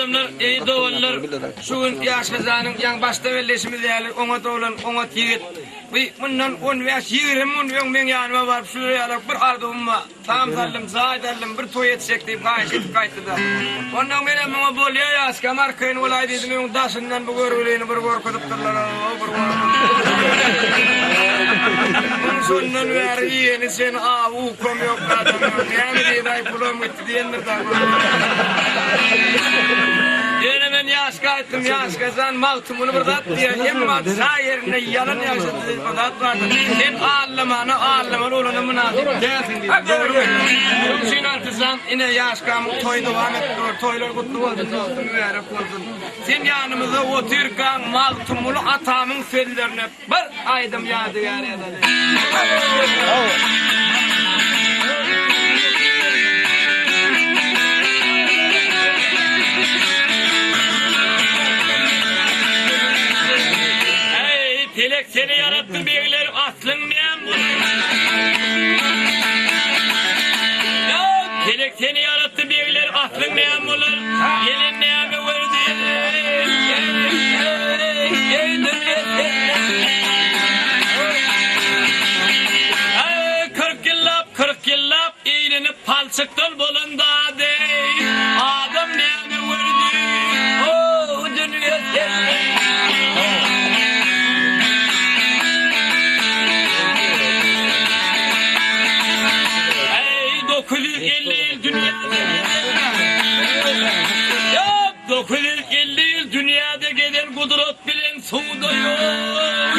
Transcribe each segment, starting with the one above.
adamlar, eý doganlar, şu gün Ýaşgajanyň ýaňy başda belleýşimiz ýaly oňat oglan, oňat ýigit. Bi mundan on bäş, 20 gün öň meň ýanyma baryp şular ýaly bir arzuwym bar. Tam saldym, jaý saldym, bir toý etjek diýip haýyş edip gaýtdy-da. Onnoň menem muňa bolýa Ýaşkam arkaýyn bolaý diýdim, öň daşyndan bu görgülini bir gorkuzypdyrlar-ow, bir gorkuzypdyrlar. Muň şondan bäri iýeni-içeni awy ukam ýok, zadam ýok. Näme diýdi-aý, pulam gitdi diýendir dagy. Ýöne men Ýaşka aýtdym, Ýaşka jan, Magtymguly bir zat diýýär, emma jaý ýerinde ýalan ýaşatdy diýip bir zat bardyr. Sen allamana, allamaly bolana mynasyp dälsiň diýdim. Dogrumy? Şonuň üçin Altyjan, ine Ýaşkamyň toýy dowam edip dur. Toýlar gutly bolsun, dostum, mübärek bolsun. Sen ýanymyzda otyrkaň Magtymguly atamyň sözlerine Bir aýdym ýadygär ýazaly. Eý, pelek seni ýaratdy begler aslyň näm bolar? Pelek seni ýaratdy begler aslyň näm bolar? Gelen näme gördi? Eý, dünýe Eý, 40 ýyllap, 40 ýyllap eýlenip palçykdan bolan zady. Adam näme gördi? O, dünýe Eý, 950 ýyl dünýäde Ýok, 950 ýyl dünýäde gezen gudrat bilen suwda ýok.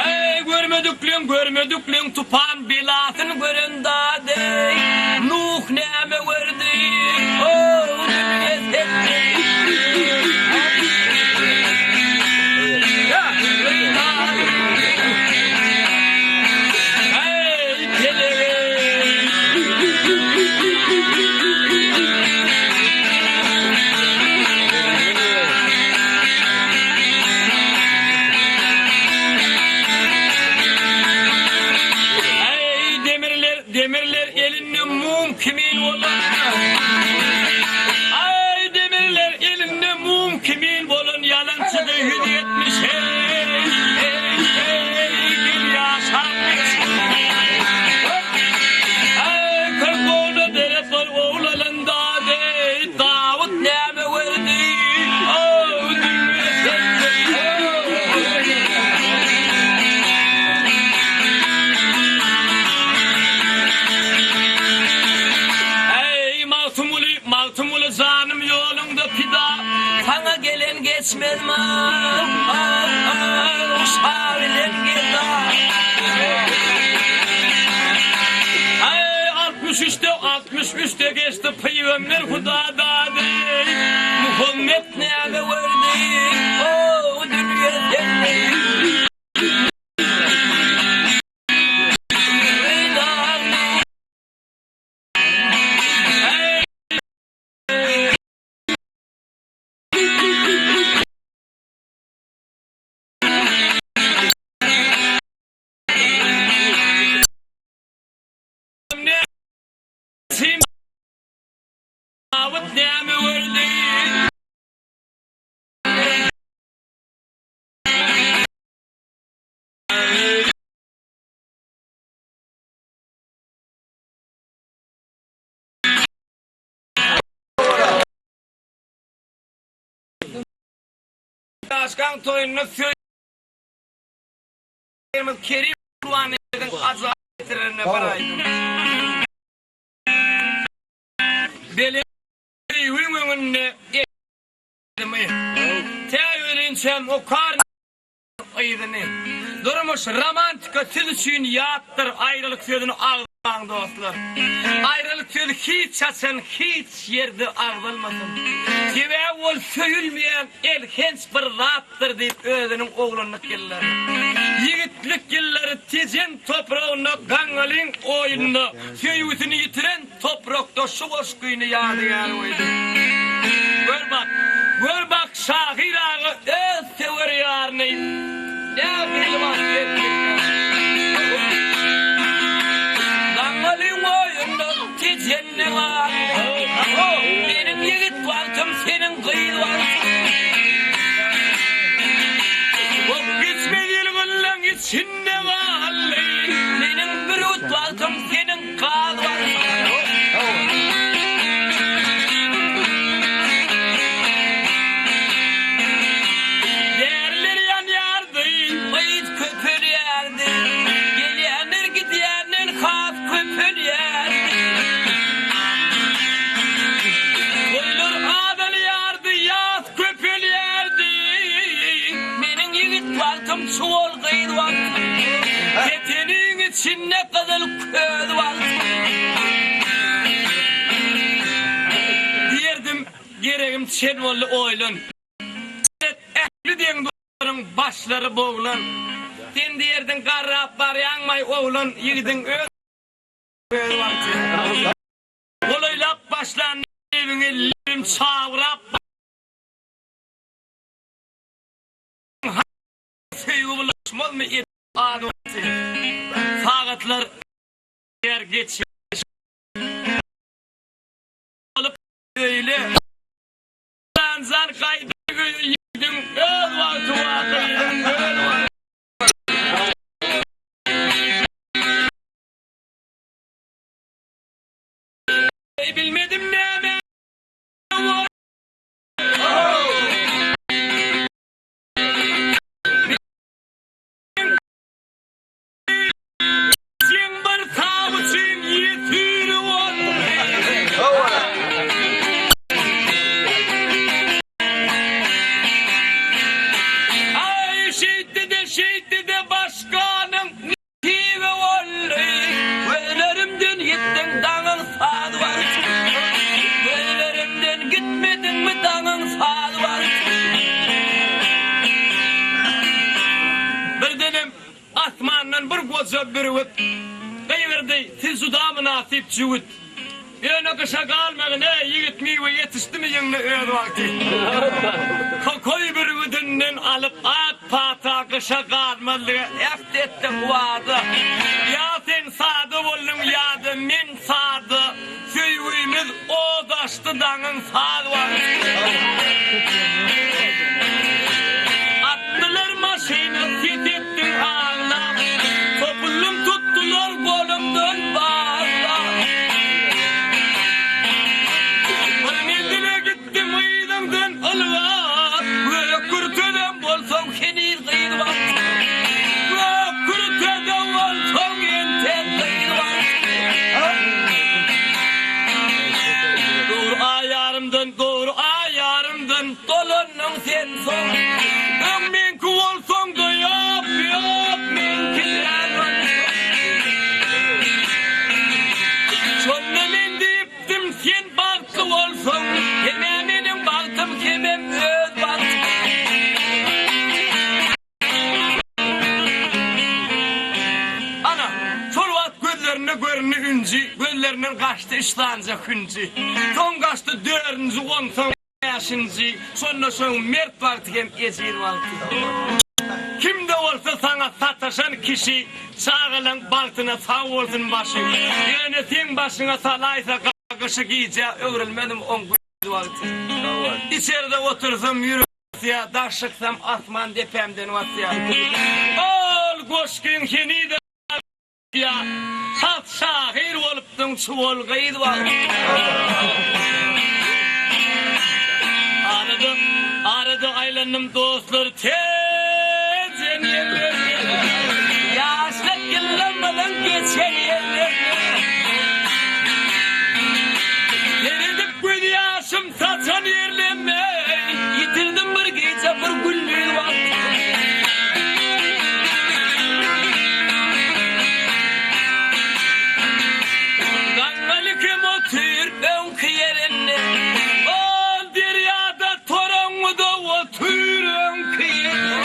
Eý, görmedikleň, görmedikleň tupan belasyn gören dady. Nuh näme gördi? O, dünýe setdi. Eý, pelek! Eý, demirler, demirler elinde mum kimin bolan. Eý, demirler elinde mum kimin bolan ýalançydy 170 eý, eý, eý, gel ýaşap geç. Eý, 40 ogla derek bol ogul alanda deý, Dawut näme gördi? O, dünýe sende. Eý, Magtymguly, Magtymguly janym ýoluňda pida. Saňa gelen geçmez mal, şa bilen geda. Eý, 63-de, 63-de geçdi pygamber Huda dady. Muhammet näme gördi? O, dünýe sende. Dawut näme gördi? Ýaşkaň toýunda söýgimiz Kerim Gurbannepesiň ajaýyp eserlerine bir aýdym. Belent söýgiň öňünde aýdymy. Tä ölinçäm okaryn yzyny. Durmuş romantika siz üçin ýatdyr aýralyk sözüni agzamaň dostlar. Aýralyk sözi hiç haçan hiç ýerde agzalmasyn. Sebäbi ol söýülmeýän elhenç bir zatdyr diýip özüniň oglanlyk ýyllary, ýigitlik ýyllary Tejen topragynda Gaňňalyň oýunda söýgüsini ýitiren Toprakda şu goşgyny ýadygär goýdy. Gör bak, gör bak şahyr aga öz söwer ýaryny nähili wasp etdikä. Gaňňalyň oýunda. içinde gyzyl köz wagty. Diýerdim, geregim çen boldy oýlan. Seret ähli deň-duşlaryň başlary boglan. Sen diýerdiň garrap barýaňmaý oglan, ýigidiň öz öz wagty. Golaýlap başlan lebiňi lebim çabrap Söýgi bulaşmazmy edip az wagty. Sagatlar ýer geçýär. Bolup öýle. Janjan gaýdyp öýe ýigidiň öz wagty bar gyzyň öz wagty. Bilmedim näme Seň bir sawçyň ýesiri boldy. Aý, şeýtdi-de, şeýtdi-de başganyň nesibi boldy. Gözlerimden ýitdiň daňyň saz wagty. Gözlerimden gitmediňmi daňyň saz wagty. Birdenem Asmandan bir goja bürgüt gygyrdy, Siz juda mynasyp jübüt. Ýöne gyşa galmagyn-eý, ýigit, miwe ýetişdimi ýeňňe öz wagty. Tokaý bürgüdinden alyp ak pata gyşa galmazlyga äht etdim wada. Ýa sen sada bolduň ýa-da men sada. Söýgimiz od açdy daňyň saz wagty. Atdylar maşyna ses etdiň aglap. Topuldym tutdular golumdan baglap. Bir menzile gitdim yzyňdan ylgap. Gök kürtedem bolsaň heniz gyz wagty. Gök kürtede bolsaň entek gyz wagty. Dogry aý ýarymdan, dogry aý ýarymdan dolandyň sen soň. Öň meňki bolsaň-da ýok, ýok, meňki däl onsoň. Şonda men diýipdim sen bagtly bolsaň, hem-ä meniň bagtym, hemem öz bagtym. Ana, şol wagt gözlerinde göründi ünji, Gözlerinden gaçdy üç sanyja hünji. Soň gaçdy dördünji, onsoň bäşinji, Şonda şoň mert wagty hem ejiz wagty. Kim-de bolsa saňa sataşan kişi, Çagalaň bagtyna sag bolsun başy. Ýöne seň başyňa salaýsa gargyşy Gijä öwrülmezmi oň gündiz wagty. Içerde otursam ýürek Basýar, daş çyksam asman depämden basýar. Ol goşgyň henizem basýar. Salt şahyr bolupdyň çuwal gyz wagty. Arada, arada aýlandym dostlar Tejen ýerlerine. Ýaşlyk ýyllarymyzyň geçen ýerlerine. Seredip gözýaşym Saçan ýerlemme, ýitirdim bir gije bir gündiz wagt. Gaňňaly kim otyr öňki ýerinde, Ol derýada toraňňyda otyr öňki ýerinde.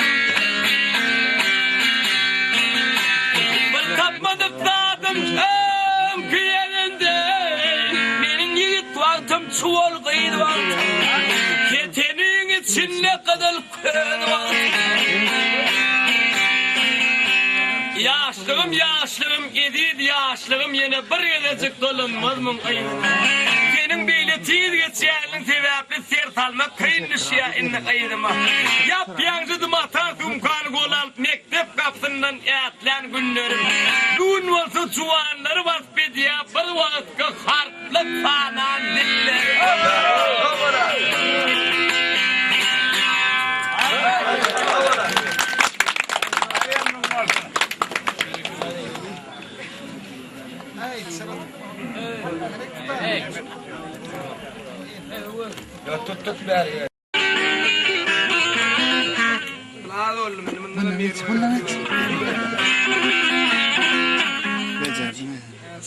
Bir tapmadyk zadym öňki ýerinde, Meniň ýigit wagtym Çuwal gyz wagty. Keteniň içinde gyzyl köz wagty. Ýaşlygym ýaşlygym eziz ýaşlygym ýene bir gezejik dolanmaz muň yzyna. Seniň beýle tiz geçýänligiň sebäpli ser salmak kyn düşýär indi yzyma. Ýap-ýaňjy mata sumkany gola alyp mekdep gapysyndan ätlän günlerim. Bu gün bolsa juwanlary wasp edýär bir wagtky harp Lyk sanan dilleri.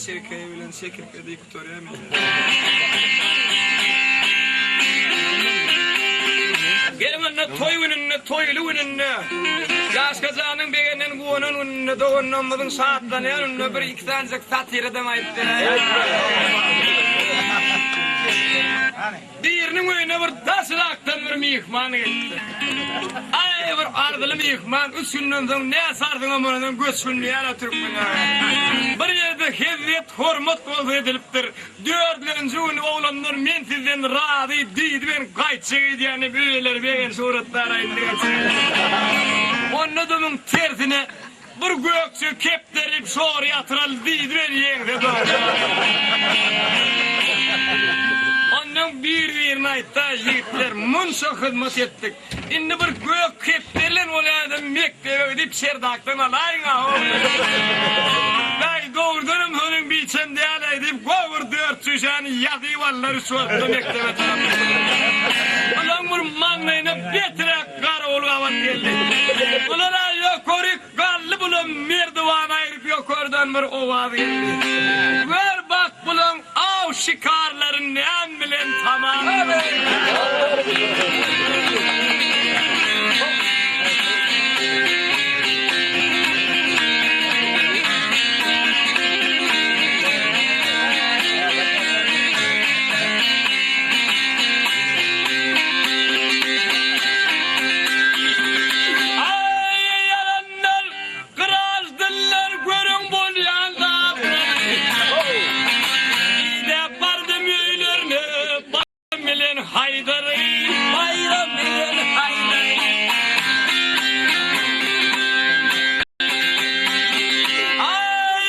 Çirkeý bilen çekirtge diýip gutarýar men. Geliň onda toý gününde, toýly gününde, Ýaşkajanyň begenen, guwanan gününde, doganlarymyzyň şatlanýan gününde bir iki sanyjak satiradam aýdyp beräýerin. Biriniň öýüne bir daşrakdan bir myhman gelipdir. Aý, bir arzyly myhman, üç günden soň näsarsyňam ondan göçgünleýär-ä türkmen-ä. Bir ýerde hezzet, hormat bolsa edilipdir. Dördlenji gün oglanlar men sizden razy diýdi men gaýtjak edýän diýip öýleri begenç uratlar aýtdy geçen. Onda-da muň tersine Bir gökje kepderip şor ýatyraly diýdi beni ýeňse dogry. Ondan bir-birine aýtdy, ýigitler munça hyzmat etdik. Indi bir gök kepderi bilen bolýada mekdebe gidip çerdakdan alaýyň-a how. Bäý, dogrudanam seniň biçem däl-aý diýip, gowy bir dört çüýşäni ýazyp aldylar üç wagtda mekdebe tarap. Bulaň bir maňlaýyna betiräk Garawul gabat geldi. Bular-a ýokaryk galdy, bulam merdiwan aýryp ýokardan bir owaz geldi. Gör bak bulaň aw şikarlary näm bilen tamam. Aý, ýalanlar, graždanlar, görüň bolýan zatlary. Idäp bardym öýlerine, Baýram bilen Haýdary, Baýram bilen Haýdary. Aý,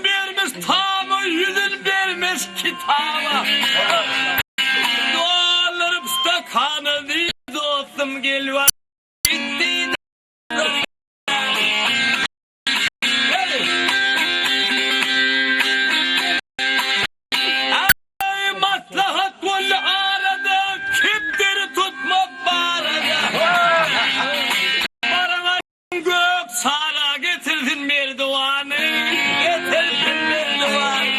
Bermiş tama ýüzün bermiş kitaba. Dolduryp stakana diý dostum gel bar gitdi. Aý maslahat boldy arada kepderi tutmak barada. Baraňa Gök sara getirsin merdiwany, getirsin merdiwany.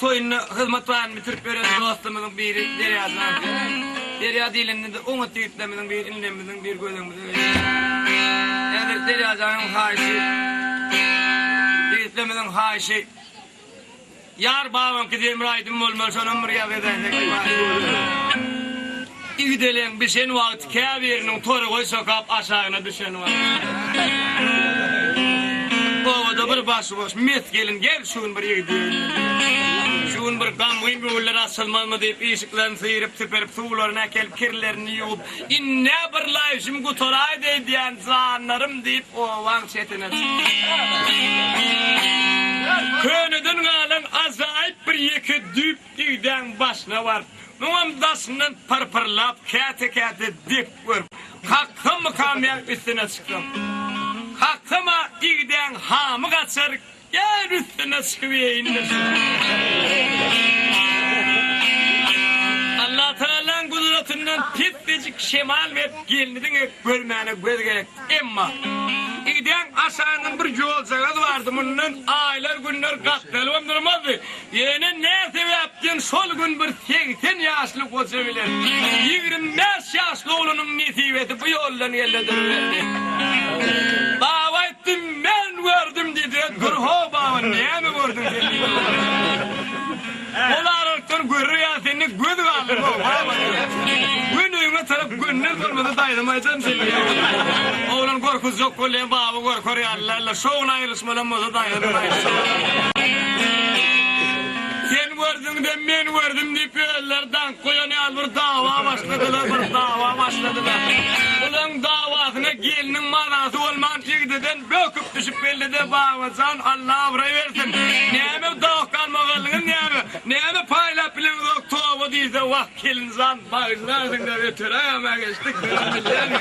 toýunda hyzmat baryny bitirip beren dostumyzyň biri Derýajan. Derýa diýlende-de oňat ýigitlerimiziň biri, inilerimiziň biri göz öňümize gelýär. Häzir Derýajanyň haýyşy, ýigitlerimiziň haýyşy Ýar babaňky diýen bir aýdym bolmaly, şonam bir ýaz edäýsek. Igdeleň bişen wagty käbiriniň tory sokap aşagyna düşen wagty. Obada bir başy boş mes gelin gel şu gün bir ýigidi öýlendirýär. Şu gün bir gamgyn göwünler açylmazmy diýip işiklerini syryp süpürip suwlaryny äkelip kirlerini ýuwup Indi-ä bir laýyşym gutaraýdy öýdýän, janlarym, diýip, obaň çetine çykdy. Köneden galan ajaýyp bir ýeke düýp igdäň başyna baryp, muňam daşyndan pyr-pyrlap, käte-käte dek görüp, kaksammykam ýa üstüne çyksam. Kaksam-a igdäň hamy gaçar, Gel üstüne çykyp iýeýin-le şuny. Allatagalaň gudratyndan pessejik şemal berip gelni diňe görmäne göz gerekdi. Emma, igdäň aşagyndan bir ýoljagaz bardy, mundan aýlar-günler gatnalybam durmazdy. Ýöne nä sebäpden şol gün bir 80 ýaşly goja bilen 25 ýaşly oglunyň nesibesi bu ýoldan geldi duruberdi. Baba aýtdy, Men gördüm diýdi. Dur-how baba, näme gördüň sen diýdi. Ol aralykdan görür ýaly sende göz galdy-how baba diýdi. Gün öýüňe tarap gönder bolmasa daýzam aýdar sen diýdi. Oglan gorkuzjak bolýar, baba gorkar ýaly-la, şo gün aýrylyşmalam bolsa daýzam aýrylyşmaly. Sen gördüň-de, men gördüm diýip özleri daňk goýan ýaly bir dawa başladylar, bir dawa başladylar. Bulaň dawasyna gelniň mazasy bolman igdeden böküp düşüp geldi-de, Babajan, Alla abraý bersin. Näme dawa-galmagalyňyz näme? Näme paýlap bileňizok, toba diýse, wah, kelinjan, bagyşlarsyň diýip öterägem-ä geçdik, özüň bilýäňmi?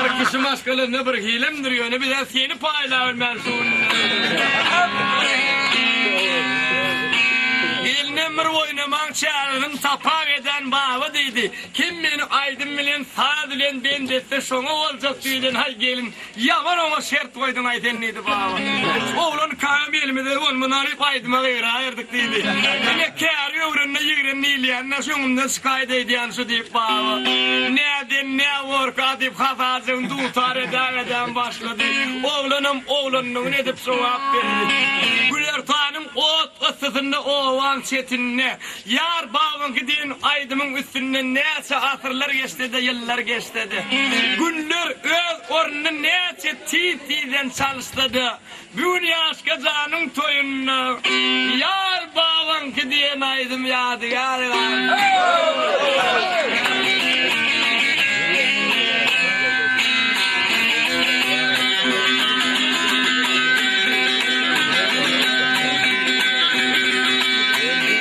Bir kişi maşgalasynda bir hilemdir, ýöne biz-ä seni paýlabilmän şu gün. Gelinem bir oýnamaň çäresini tapak eden baba diýdi. Kim meni aýdym bilen, saz bilen bent etse şoňa boljak diýden, haý gelin, ýaman oňa şert goýduň-aý sen diýdi baba. Oglan kagam elimize bolman alyp aýdyma gyraýardyk diýdi. Ine käri öwrende ýigren diýilýän-dä şu öňümden çykaýdy öýdýän şu diýip baba. Näden nä borka diýip hasajygyny dutar edägedäm başlady. Oglanam oglanlygyny edip jogap berdi. Günortanyň ot yssysynda obaň çetinde Ýar babaňky diýen aýdymyň üstünden näçe asyrlar geçse-de, ýyllar geçse-de, günler öz ornuny näçe tiz-tizden çalyşsa-da, bu gün Ýaşka janyň toýunda Ýar babaňky diýen aýdym ýadygär galdy.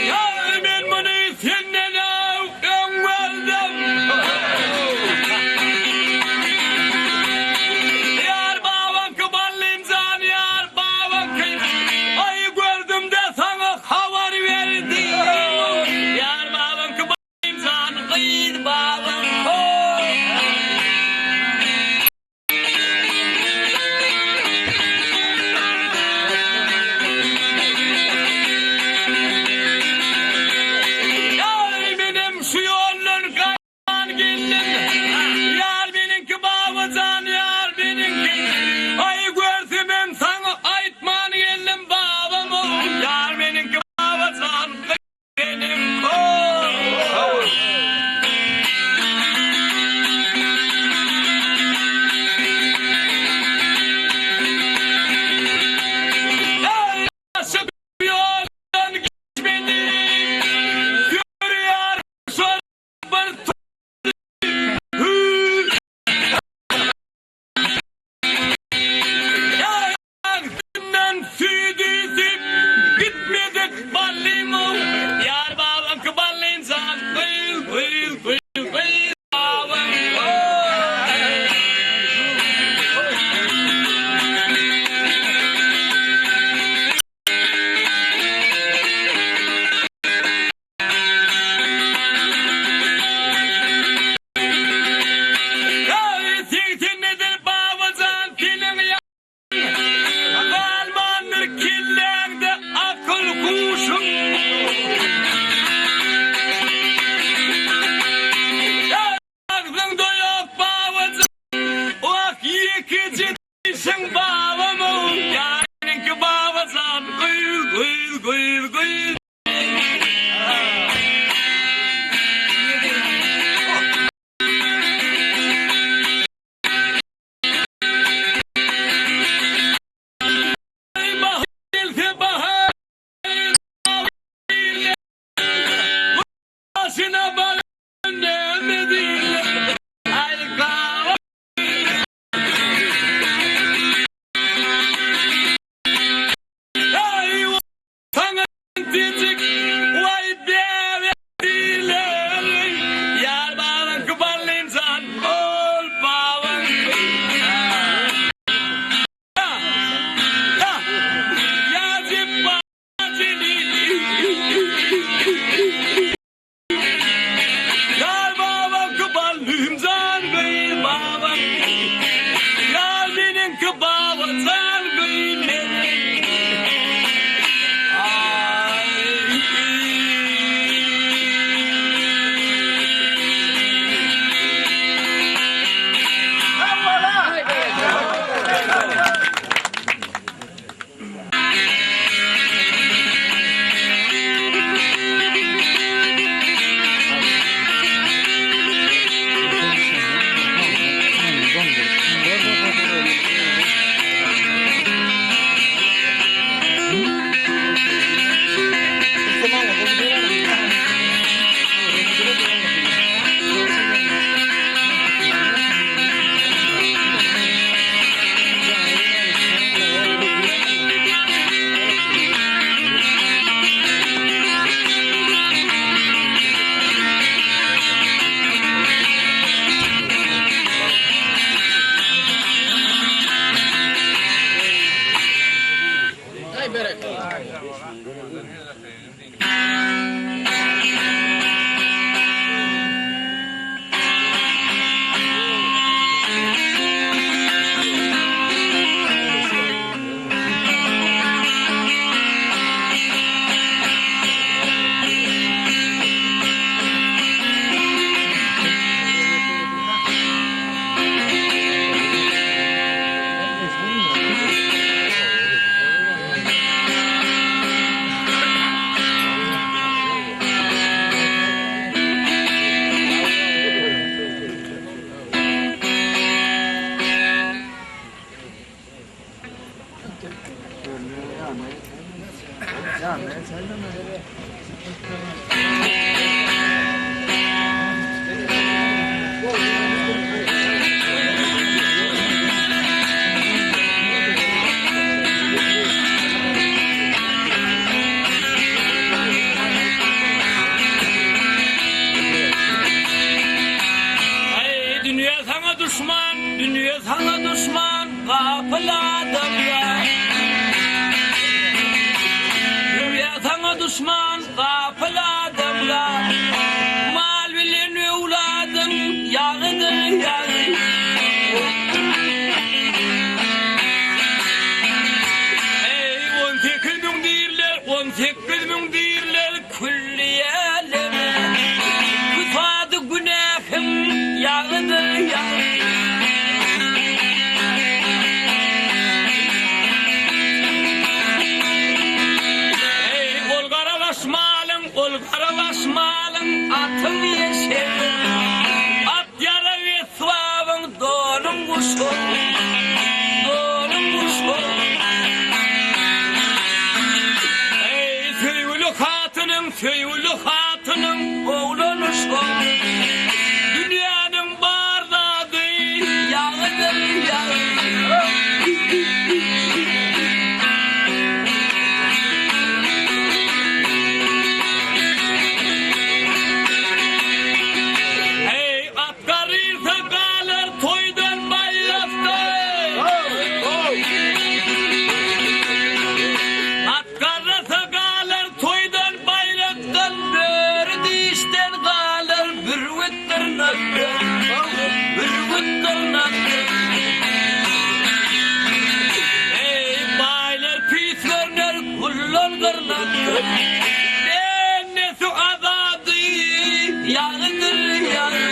Ýagny men muny senden-ä öň gördüm. Ýar babaňky ballym jan ýar babaňky. Aý gördüm-de saňa habar berdim. Ýar babaňky ballym jan gyz babaňky. Çyn babam-ow, ýar meniňki Babajan, gyz, gyz, gyz, gyz. Bahar gelse bahar, Başyna baran näme diýler? Aý gaba. Aý saňa diýjek waý bäbek diýler. Ýar babaňky ballym jan ol babaňky. Ýa jepbar. Ýar babaňky ballym jan gyz babaň Ýar meniňki baba jan gyz meniňki Aý dünýe saňa duşman, dünýe saňa duşman, gapyl adamlar. Dünýe saňa duşman, gapyl adamlar. Mal bilen öwladyň ýagydyr ýagy. Eý, 18 müň diýrler, 18 müň diýrler, Külli äleme Küsady günähiň ýagydyr ýagy. Eý, ol garabaş malyň, ol garabaş malyň atyň eşegi. At ýarag esbabyň donuň guşagy, donuň guşagy. Eý, söýgüli hatynyň, söýgüli hatynyň oglany şol. Dünýäniň bar zady ýagydyr, ýagy. Eý, at garyrsa galar toýdan baýrakda. At garrasa galar toýdan baýrakdan böri dişden galar bürgüt dyrnakdan bürgüt dyrnakdan Eý baýlar pis görner gullar gyrnakdan Bendesi azady ýagydyr ýagy.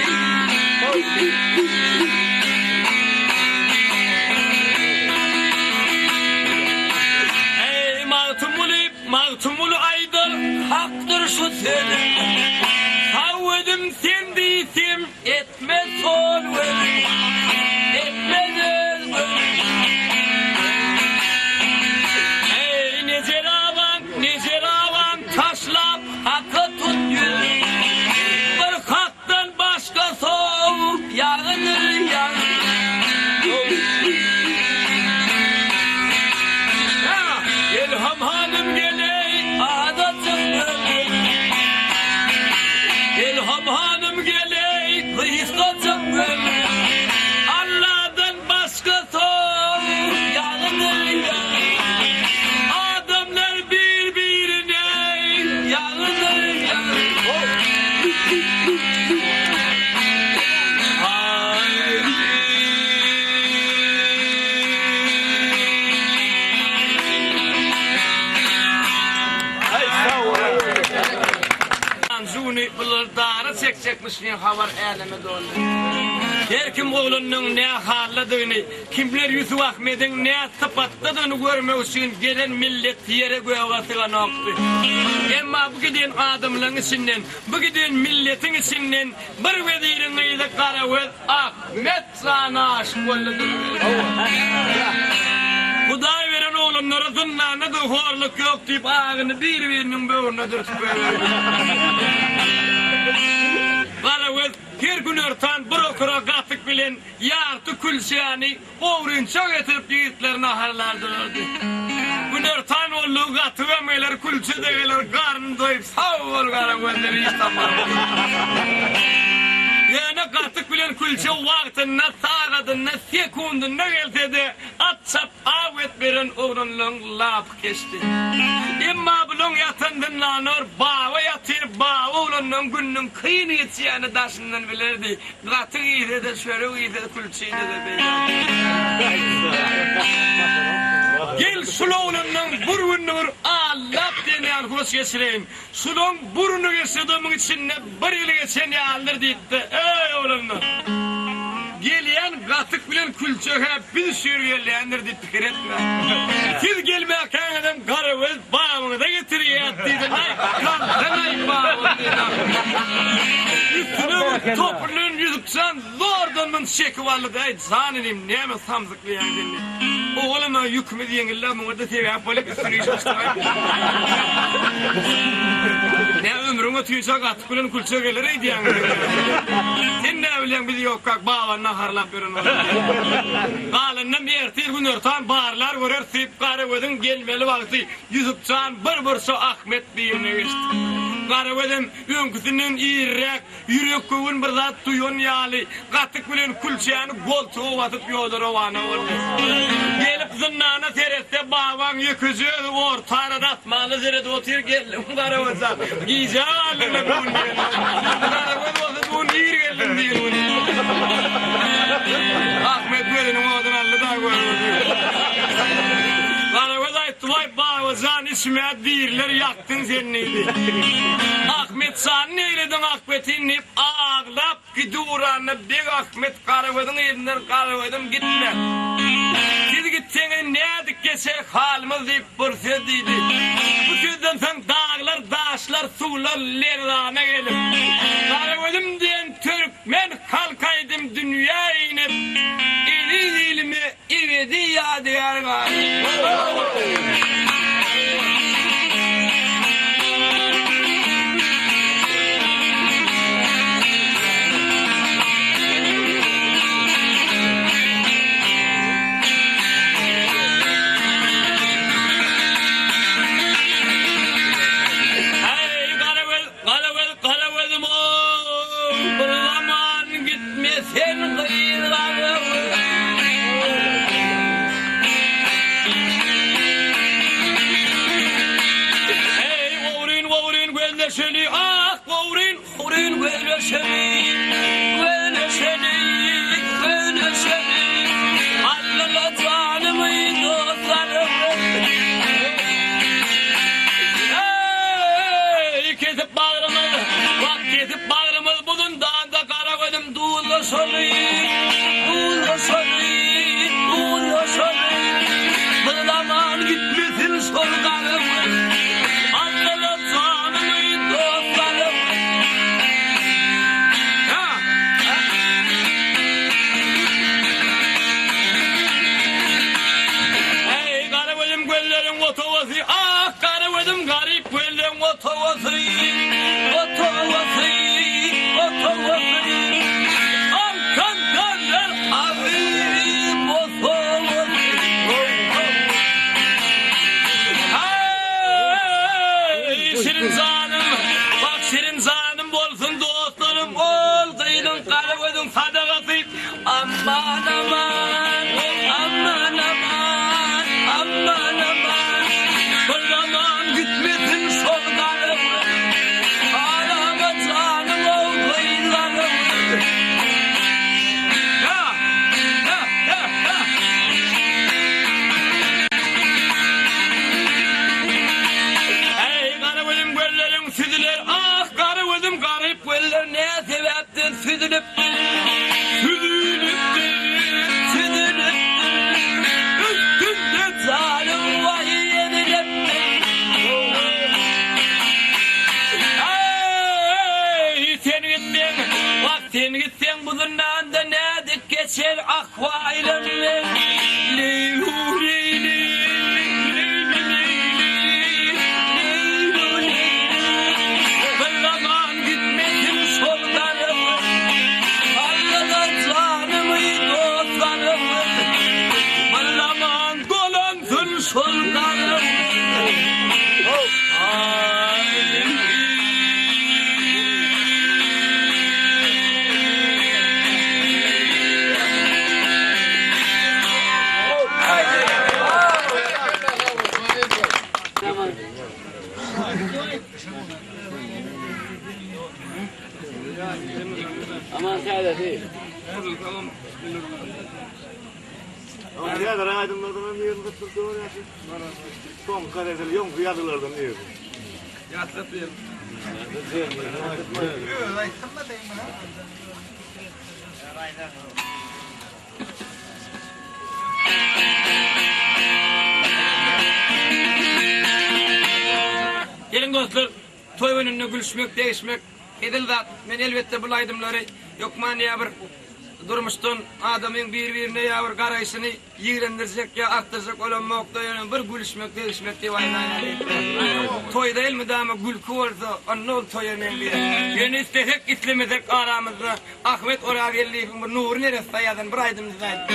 çykmyş diýen habar äleme doldy. Her kim oglanyň nä haldadygyny, kimler Ýusup Ahmediň nä sypatdadygyny görmek üçin gelen millet ýere-göge syganokdy. Emma bu giden adamlaryň içinden, bu giden milletiň içinden bir weziriň gyzy Garagöz Ahmet jana aşyk boldy duruberdi. Hudaý beren oglanlara zyndanda-da horluk ýok diýip agyny bir-biriniň böwrüne dürtüp goýberdi. Garagöz her günortan bir okura gatyk bilen ýarty külçäni Ogrynça getirip ýigitleri naharlar durardy. Günortan boldugy gatygam geler, külçe-de geler, garny doýup, sag bol Garagöz diýip iş tapardy. Ýöne gatyk bilen külçe wagtynda, sagadynda, sekundynda gelse-de, at çap, aw et beren oglanlaryň lapy keçdi. Emma bulaň ýatan zyndanor Baba ýatyr, Baba oglanlaryň gününiň kyn geçýänini daşyndan bilerdi. Gatyk iýse-de, çörek iýse-de, külçe iýse-de beýle. Gel şul oglandan bir gününi bir allap diýen ýaly hoş geçireýin. Şulaň burny geçse-de muň içinde bir ýyl geçen ýalydyr diýipdi. Eý, oglanlar! Gelýän gatyk bilen külçe-hä biz şu ýere gelýändir diýip pikir etmäň. Siz gelmäkäňizem Garagöz babyňyza getirýäs diýdi. Naý, galsanaý babam diýdi. Üstüne bir topulan Ýusupjan zordan muny çekip aldy-da, Äý, jan inim, näme samsyklaýaň sen diýdi. Oglum-a ýükümiz ýeňil-dä, muňa-da sebäp bolup üstüni iş açdyň-aý. Nä ömrüň ötünçä gatyk bilen külçe geler öýdýäňmi? Sen näbilýäň biz ýokkak babany naharlap ýören bolar diýip. Galanynam ertir günortan barlar göreris diýip Garagözüň gelmeli wagty Ýusupjan bir burça Ahmet birine geçdi. Garagözem öňküsinden irräk Ýürek-göwün bir zat duýan ýaly, gatyk bilen külçäni goltuga basyp ýola rowana boldy. Gelip zyndana seretse, babaň ýekeje özi orta arada asmana seredip otyr, Geldiňmi Garagöz jan? Gijä galdyň-la bu gün diýen. Garagöz bolsa bu gün ir geldim diýen güni. Ahmet gözüniň oduny aldy-da gördi. Garagöz aýtdy, Waý, baba jan, içim-ä diriler ýakdy. Sen sen diýdi. Ahmet jany neýlediň ahbetin diýip aglap gidiuranda Beg Ahmet Garagözüň yzyndan Garagözüm gitme. Siz gitseňiz nädip geçer halymyz diýip bir söz diýdi. Bu sözden soň daglar daşlar suwlar lerzana gelip Garagözüm diýen türkmen halk aýdym dünýä inip eziz ilime Ebedi ýadygär galdy. Eý, Garagöz, Garagöz, Garagözüm-ow, bir zaman gitme sen gyz Garagöz. Eý, gowryn, gowryn gözleşeli, ah, gowryn, gowryn gözleşeli, gözleşeli, gözleşeli, Allala janymy dost Garagöz. Eý, kesip bagrymyz, wah, kesip bagrymyz bu zyndanda Garagözüm duzlaşaly, duzlaşaly, duzlaşaly. Bir zaman gitmesin şol Garagöz. Allala janymy dost Garagöz. Ha! Eý, Garagözüm gözleriň otawasy, ah, Garagözüm garyp gözleň otawasy, otawasy, otawasy. Arkan döner agyr bosagasy. Eý, şirin janym, bak şirin janym bolsun dostlarym, ol gyzyň Garagözüň sadagasy. Aman aman, aman aman, aman aman, Bir zaman gitmesin şol garagöz, Arama janym-ow gyz garagöz. Ha, ha, ha, ha. Eý, garagözüm gözleriň süzüler, Ah, garagözüm garyp gözler, Nä sebäp? Geçen ahwaýlam men Leýlu leýli leýli leýli Leýlu leýli Bir zaman gitmesin şol garym Allada janymy dost garym Bir zaman dolansyn şol garym Aman täzesi. Häzir aýdymlardan hem ýerini gytdyryp görýärsiň. Soňky gazetel ýoňky ýazgylardan ýerdi. Ýatlap ber. Geliň dostlar, toý gününde gülüşmek, degişmek hezil zat. Men elbetde bul aýdymlary hökman ýa bir durmuşdan adamyň bir-birine ýa bir garaýşyny ýigrendirjek ýa artdyrjak bolamokda ýöne bir gülüşmek, degişmek diýip aýdaýan. Toýda elmydama gülki bolsa, onda ol toýa meňzeýär. Ýöne islesek, islemesek aramyzda Ahmet Orazgeldiýewiň bir Nury neressä ýazan bir aýdymyny aýdyp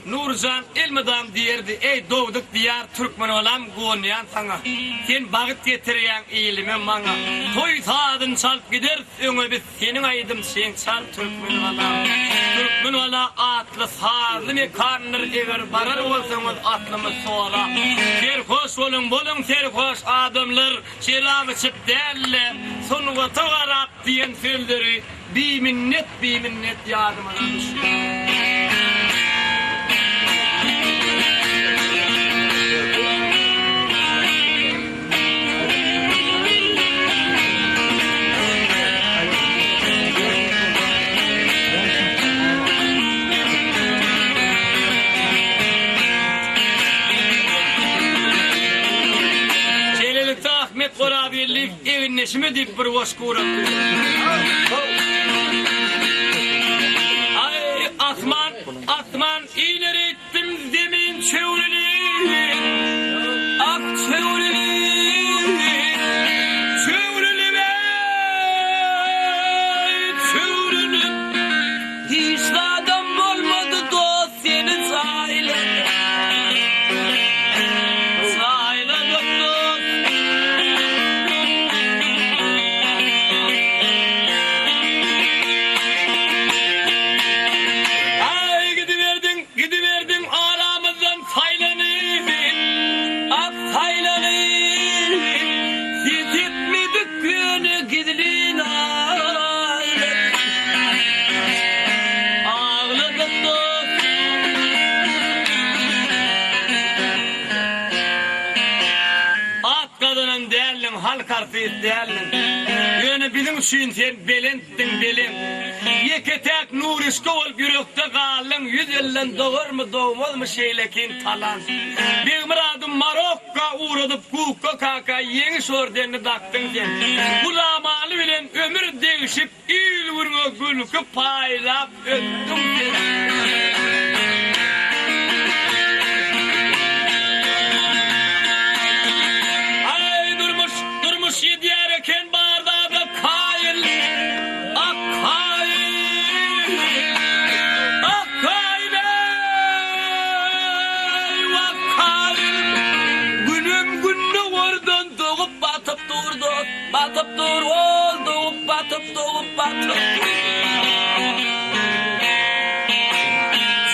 Nuryjan elmydam diýerdi, Eý, dogduk diýar türkmenolam guwanýan saňa. Sen bagt getirýäň ilime maňa. Toý sazyny çalyp gideris öňe biz seniň aýdymçyň çal Türkmengala. Türkmengala atly sazly mekandyr eger barar bolsaňyz atlymy sora. Serhoş boluň boluň serhoş adamlar. Şerap içip däl-de, sungata garap diýen sözleri biminnet-biminnet ýadymyza düşýär. Şeýlelikde Ahmet Gorabildiýew Egindeşime diýip bir goşgy uratdy. Aý, asman, asman ileri etdim zemin çöwrülip, Ak çöwrülip, çöwrülip eý, çöwrülip. Hiç zadam bolmady dost seni jaýladyk Jaýladyk dost. Aý gidiberdiň gidiberdiň aramyzdan saýlanyp Ak saýlanyp Ses etmedik ýöne gizlin aýladyk. Agladyk dost. At gazanan däldiň, halk artist däldiň. Ýöne biziň üçin sen belentdiň, belent. Ýeke-täk Nuryşka bolup ýürekde galdyň, 150-den dogarmy, dogmazmy şeýlekin talant. Begmyrady Marokka ugradyp Kukka kaka ýeňiş ordenini dakdyň sen. Gulamaly bilen ömür degşip Il-günüňe gülki paýlap ötdüň sen. Aý, durmuş, durmuş ýedýär eken bar zada kaýyl, ak kaýyl, ak kaýyl-eý, wah kaýyl. Günüm gündogardan dogup batyp dur dost. Batyp dur ol dogup batyp dogup batyp dur.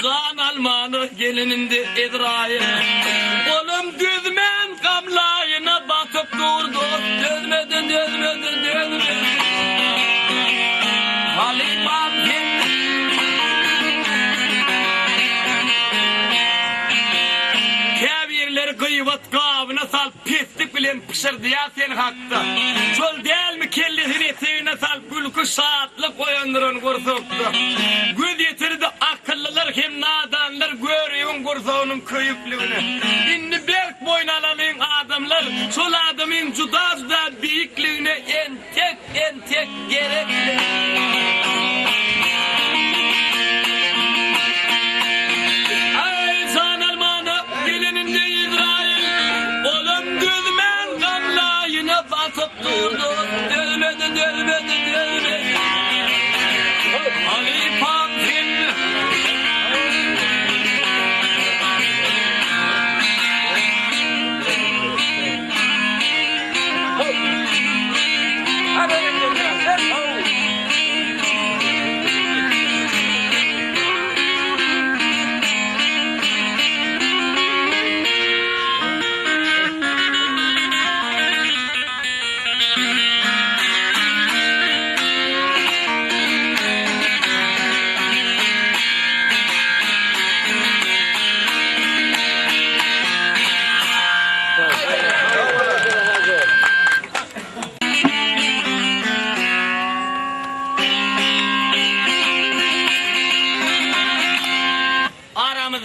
Jan almana geleninde Ezraýyl. Olam dözmän gamlaýyna batyp dur dost dözmedi dözmedi dözmedi. Halypam sen. Käbirleri gyýbat gabyna salyp peslik bilen pyşyrdaýar sen hakda. Şol dälmi kellesini etegine salyp gülki şatlyk oýandyran gursakda. Göz ýetirdi akyllylar hem nadanlar göribiň gursagynyň köýükligine. Indi berk boýun alalyň adamlar şol adamyň juda-juda beýikligine entek entek gerekli.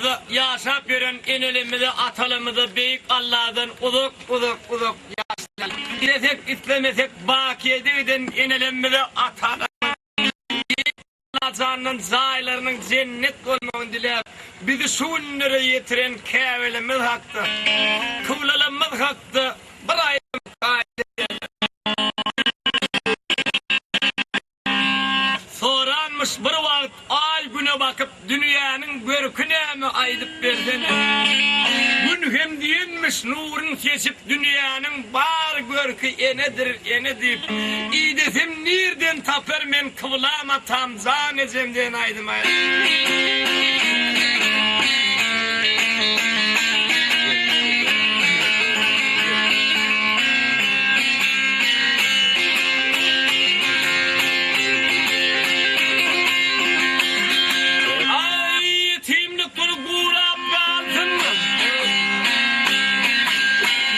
aramyzda ýaşap ýören enelerimize, atalarymyza beýik Alladan uzak, uzak, uzak ýaşlar. Islesek, islemesek bakyýete giden enelerimize, atalarymyza beýik Allajandan jaýlarynyň jennet bolmagyny diläp, bizi şu günlere ýetiren käbelerimiz hakda, kyblalarymyz hakda bir aýdym aýdaýaly. Soranmyş bir wagt Aý Güne bakyp dünýäniň görki näme aýdyp bersene. Gün hem diýenmiş nurun seçip dünýäniň bar görki enedir ene diýip idesem nirden tapar men kyblam atam jan ejem diýen aýdym aýdyp. Aý, ýetimlik bir gurap galsyn.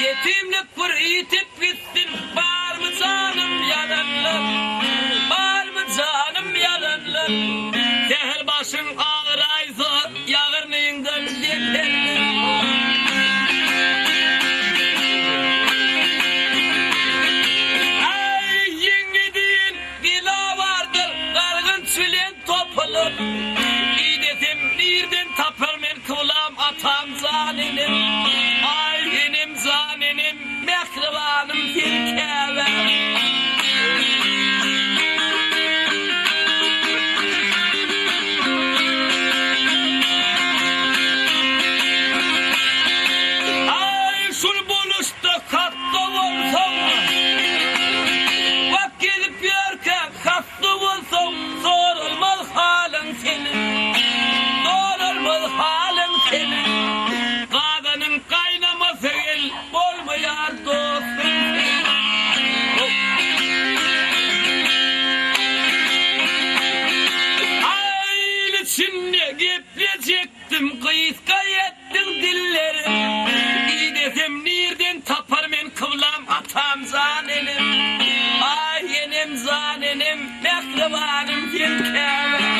Ýetimlik bir ýitip gitsin. Barmy janym ýananlar? Barmy janym ýananlar? Sähel başyň agyraýsa, ýagyrnyňdan deperler. Aý, ýeňňe diýen bela bardyr, gargynç bilen topulyp. Idesem nirden tapar men kyblam atam jan enem. Aý, enem jan enem, mähribanym sen käbäm. Aý, şul boluşda katda bolsaň, Wah, gezip ýörkäň hassa bolsaň, Soralmaz halyň seniň, Soralmaz halyň seniň. Gazanyň gaýnamasy gel, bolmaýar dostuň seniň. Aý, il içinde geplejek Etdim gysga etdiň dillerim Idesem nirden tapar men kyblam atam jan enem Aý enem jan enem mähribanym sen käbäm.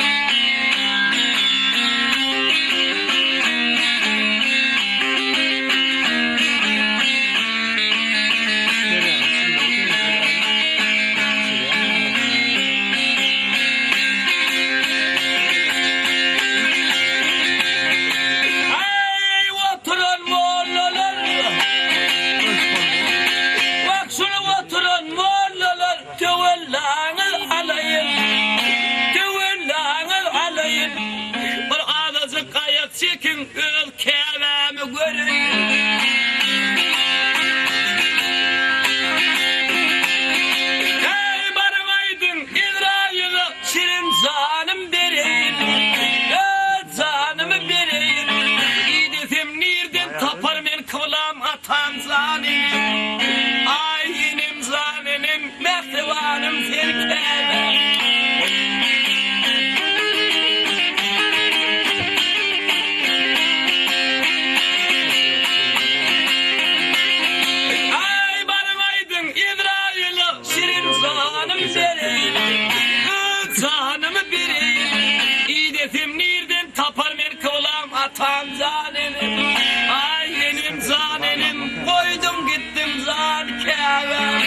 Eý, oturan mollalar! Wah, şuny oturan mollalar, töwellaňyz alaýyn! Töwellaňyz alaýyn! Bir azajyk aýak çekiň, öz käbämi göreýin! Eý, baryň aýdyň, Ezraýyla Şirin janym bereýin, Öz janymy bereýin. Idesem nirden tapar men kyblam atam jan enem. Aý enem jan enem mähribanym sen käbäm. Aý baryň aýdyň Ezraýyla. Şirin janym bereýin, Öz janymy bereýin. Idesem nirden tapar men kyblam atam jan enem. Aý enem jan enem, goýduň gitdiň jan käbäm.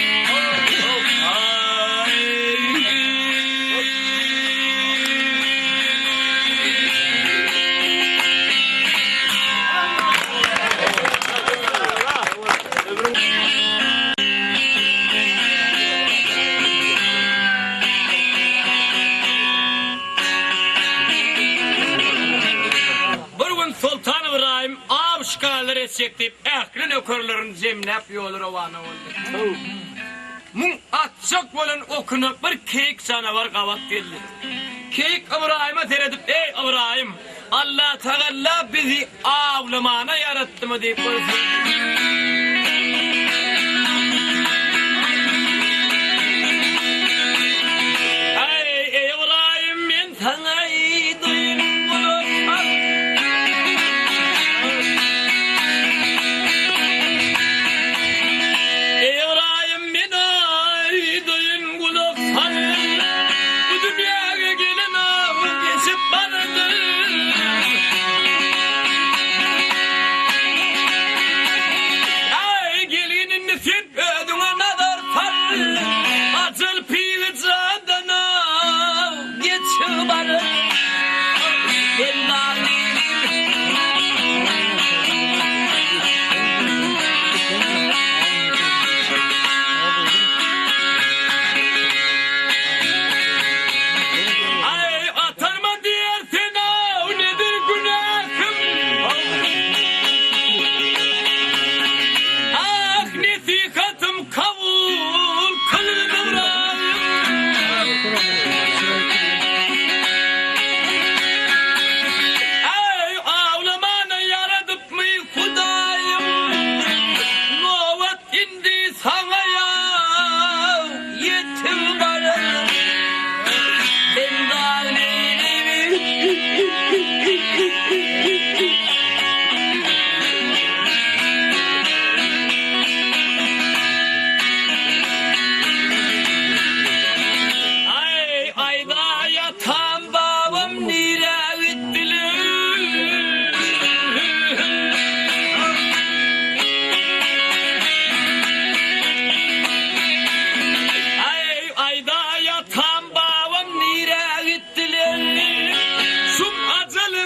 Bir gün Soltan Ybraýym aw şikarlar etjek diýip, ähli nökerlerini jemläp ýola rowana boldy. Muň atjak bolan okuna bir keýik janawar gabat geldi. Keýik Ybraýyma seredip, Eý, Ybraýym! Allatagalla bizi awlamana ýaratdymy diýip bolsa. Aý, eý, Ybraýym, men saňa aýdaýyn, gulak sal. Eý, Ybraýym, men aýdaýyn, gulak sal. Bu dünýäge gelen aw geçip bardy.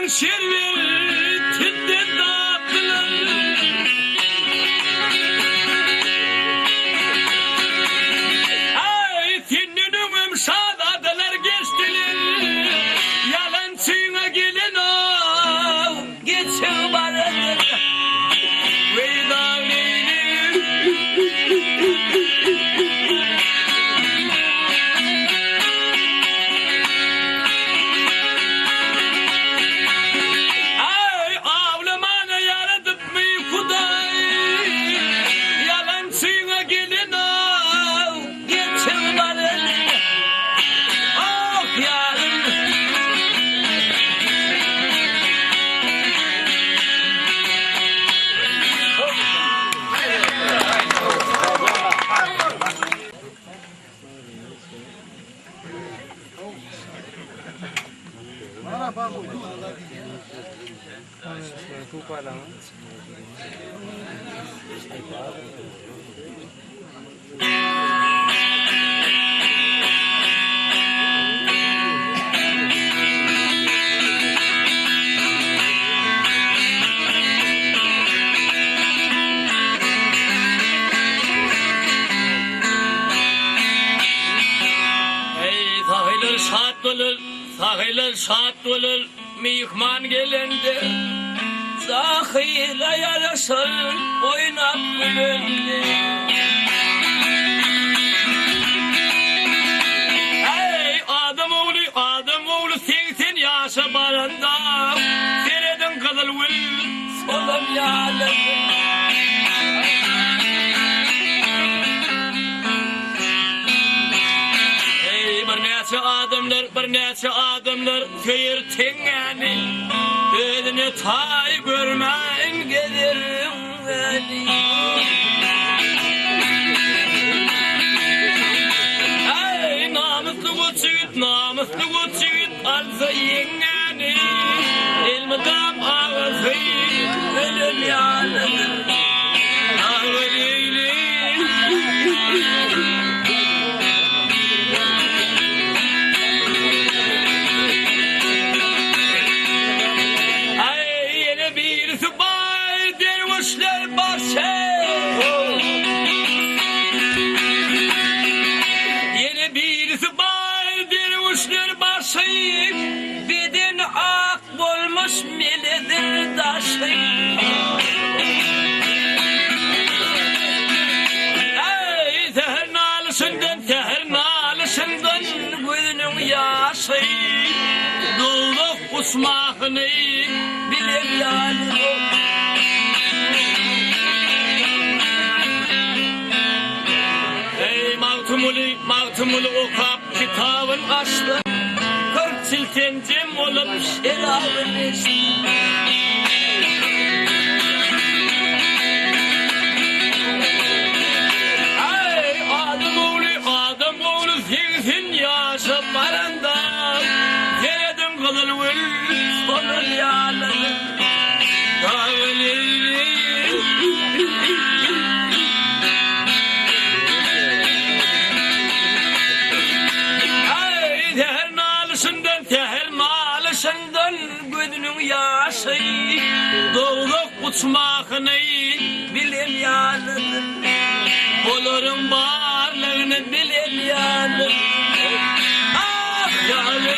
şerbetinden datdylar. Aý, senden öňem şazadalar geçdiler. Ýalançyňa gelenok, geçip barandyr. Weýda leýli. Aý, awlamana ýaradypmy Hudaý? Ýalançyňa gelenok, geçip barandyr. Oh, ýarym. Eý, sahylar şat bolar, sahylar şat bolar, myhman gelende. Sahyla ýaraşar oýnap gülende. Eý, adam ogly, adam ogly 80 ýaşa baranda, serediň gyzyl gül solan ýaly. Eý, birnäçe adamlar, birnäçe adamlar söýer teňňäni, özüne taý görmän gezer öňňäni. Eý, namysly goç ýigit, namysly goç ýigit alsa ýeňňäni, elmydam agasy ölen ýalydyr. Aý, ýene birisi baý derwüşler başy. Ýene birisi baý derwüşler başy. Beden ak bolmuş meledir daşy. Aý, säher nalyşyndan, säher nalyşyndan gözüniň ýaşy. Dowzah uçmahyny bilen ýaly. Eý, Magtymguly, Magtymguly okap kitabyn açdy. 40 çilten jem bolup şerabyn içdi. Eý, adam ogly, adam ogly 80 ýaşa baranda, serediň gyzyl gül solan ýalydyr. Aý, säher nalyşyndan, säher nalyşyndan gözüniň ýaşy dowzah uçmahyny bilen ýalydyr. Olaryň barlygyny bilen ýalydyr. Ah, ýaly!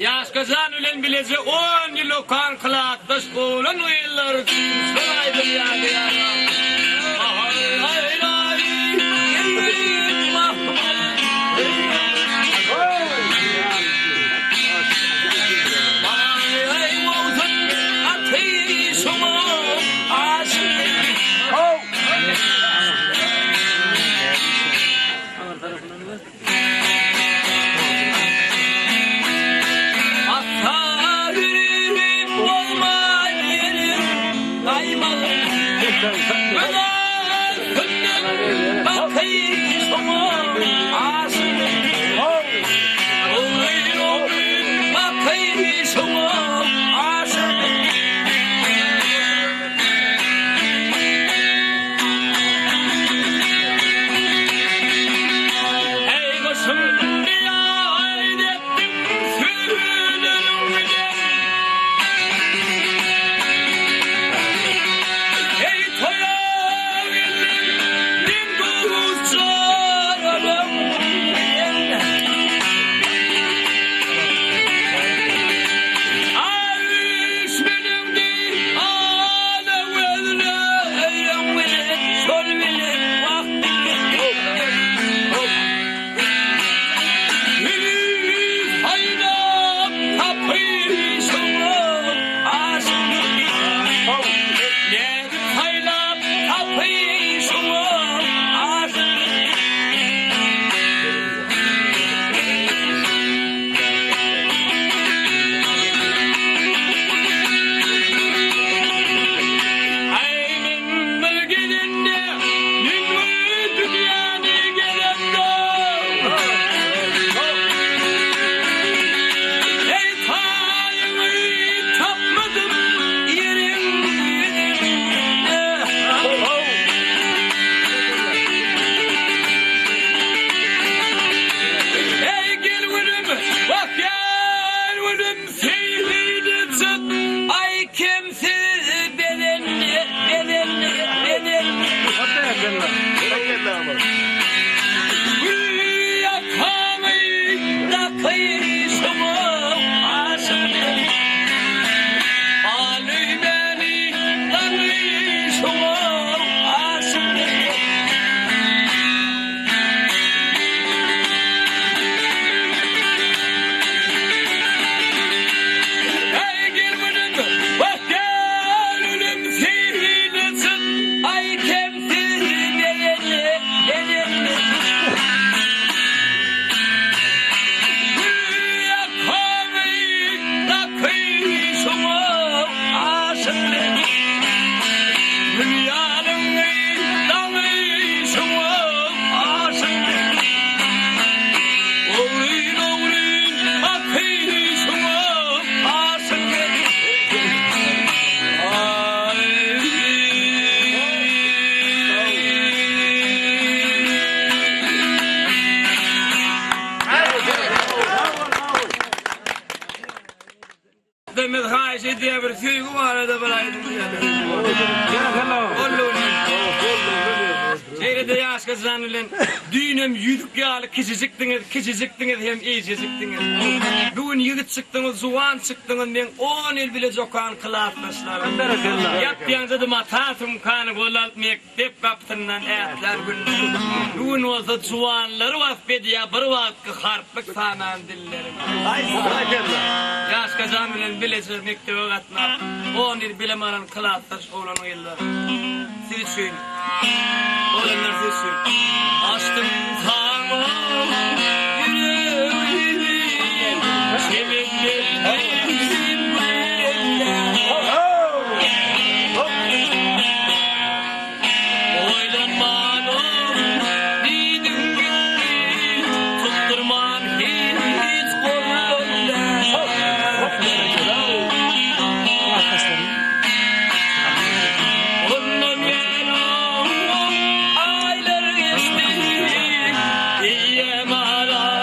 Ýaş. Ýaşkajan bilen bileje on ýyl okan klasdaş oglan-gyzlar üçin şol aýdym ýadygärler. Eý goşun beýan etdim sözleriň bilen. Eý toýa geldim deň duşaralym bilen. Aý meniň deý ala gözleň bilen şol bilen wagt Aý men bir gelende men bu dünýäni gezemde Eý taýyňy tapmadym ýeriň ýüzünde. Eý gel günüm wah gel günüm seýrine çyk aý kemsiz bezenli bezenli bezenli. Gül ýakaňy dakyşyňa aşyk Aly meni tanyşyňa aşyk. Eý gel günüm, wah gel ölüm seýle çyk, aý kemsiz begenli, begenli. Gül ýakaňy dakyşyňa aşyk men. Dünýäniň daňy şuňa aşyk men. Ogryn ogryn bakyşyňa aşyk men. Biz haýyş edýär bir söýgi barada bir aýdym Şeýle-de ýaşka jan bilen düýnem ýüzük ýaly kiçijikdiňiz, kiçijikdiňiz hem eýjejikdiňiz. Bu gün ýigit çykdyňyz, juwan çykdyňyz, meň on ýyl bile jokan klasdaşlarym. Ýap-ýaňjady mata sumkany gol alyp mekdep gapysyndan ätlän günlerim. Bu gün bolsa juwanlary wasp edýär bir wagtky harplyk sanan dillerim. Ýaşka jan bilen bileje mekdebe gatnap, on ýyl bilim alan klasdaş oglan-gyzlar, siz üçin, oglanlar siz üçin. Açdym saňa ýüregimi, çemenlerdim güllendi. Oýlanmanam diýdiň gitdi, tutdurman hiç gollandy. Ondan bäri aýlar geçdi, eýýäm ara.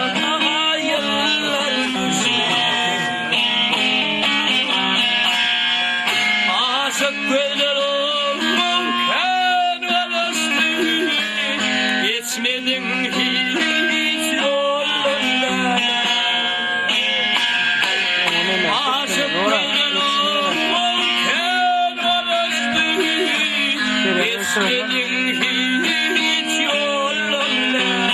Geçmediň hiç ýoldan läle.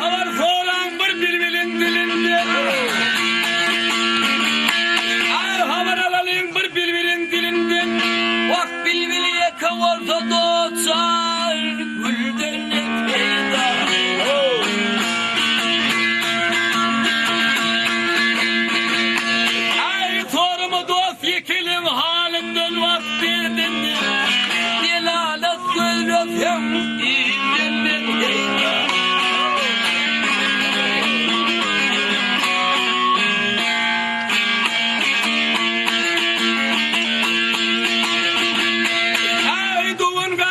Habar soraň bir bilbiliň dilinden. Aý habar alalyň bir bilbiliň dilinden. Wah bilbil ýeke bolsa doçar gülden ne peýda. Aý sorama dost ýekeliň halyndan wah derdinden. Delalat gözleseň ilden ne peýda. Aý dogan.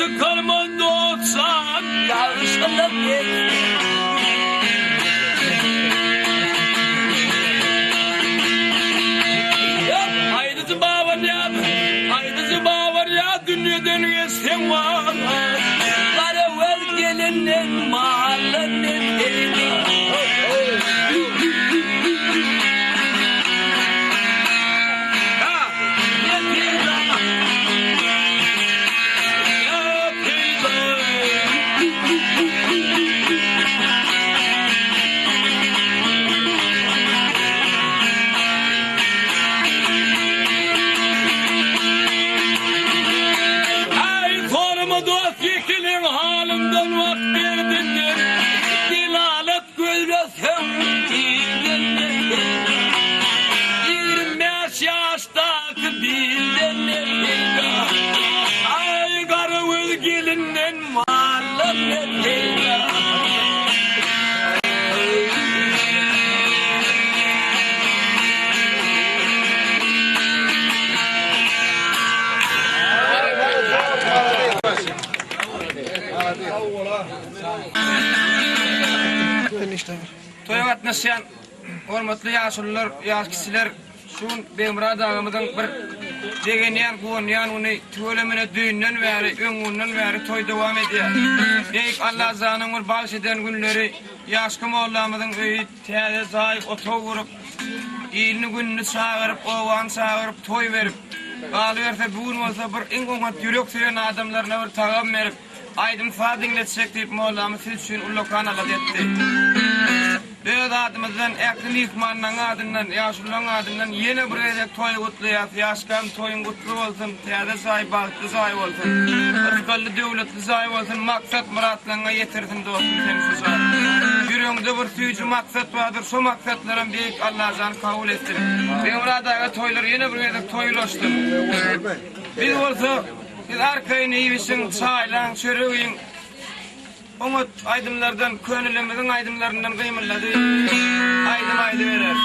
çykarman dost jan, ýagşylyk et. Aýdyjy Babarýaz, aýdyjy Babarýaz dünýeden geçseň walla. Garagöz gelinden malla ne peýda. Ne peýda. Ne peýda. Aý sorama dost ýekiliň halyndan wah derdinden Delalat gözleseň ilden ne peýda 25 ýaşdaky bilden ne peýda Aý garagöz gelinden maldan ne peýda. Toýa gatnaşýan hormatly ýaşulular, ýaş kiçiler, şu gün Begmyrat agamyzyň bir begenýän, guwanýan güni, tüwelemine düýnden bäri, öňňünden bäri toý dowam edýär. Beýik Allajanyň bir bagyş eden günleri, Ýaşky mollamyzyň öýi täze jaý, otag gurup, ilini-gününi çagyryp, obany çagyryp, toý berip, galyberse bu gün bolsa bir iň oňat ýürek söýen adamlaryna bir tagam berip, aýdym-saz diňletjek diýip mollamyz siz üçin ullakan alada etdi. Öz adymyzdan, ähli myhmanlaryň adyndan, ýaşulularyň adyndan ýene bir gezek toýy gutlaýas. Ýaşkam toýuň gutly bolsun, täze jaý bagtly jaý bolsun, rysgally döwletli jaý bolsun, maksat myratlaryňa ýetirsin dostum seni şu jaý. Ýüregiňde bir süýji maksat bardyr, şo maksatlaram Beýik Allajan kabul etsin. Begmyrat aga toýlar ýene bir gezek toý ulaşsyn. Biz bolsa siz arkaýyn iýip-içiň, çaýlaň, çörek iýiň. Oňat aýdymlardan könelerimiziň aýdymlaryndan gymyldady aýdym aýdyberer.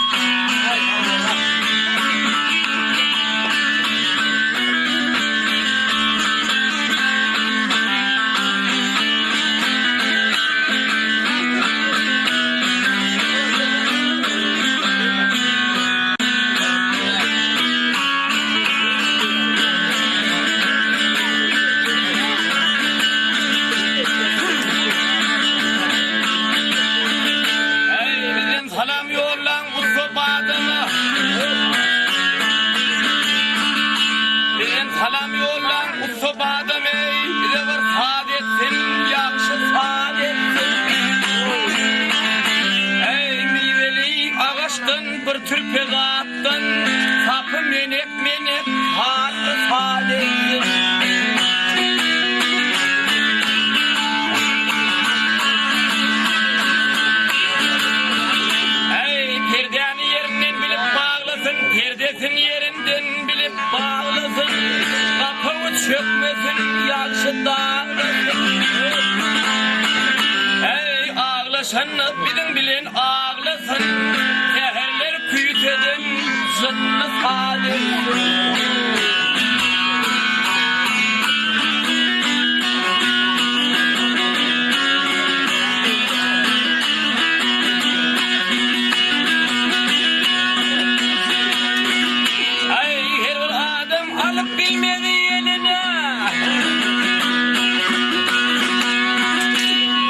Eý, bizden salam ýollaň ussa badama. Bizden salam ýollaň ussa badam eý, bize bir saz etsin, ýagşy saz etsin. Eý, miweli agaçdan bir türpe zatdan sapy menek-menek sazly saz etsin. Äý, perdäni ýerinden bilip baglasyn, perdesin ýerinden bilip baglasyn, gapagy çökmesin, ýagşy daglasyn. Äý, aglaşanda biziň bilen aglasyn, säherler küýseden jynly saz etsin. Aý, her bir adam alyp bilmez eline.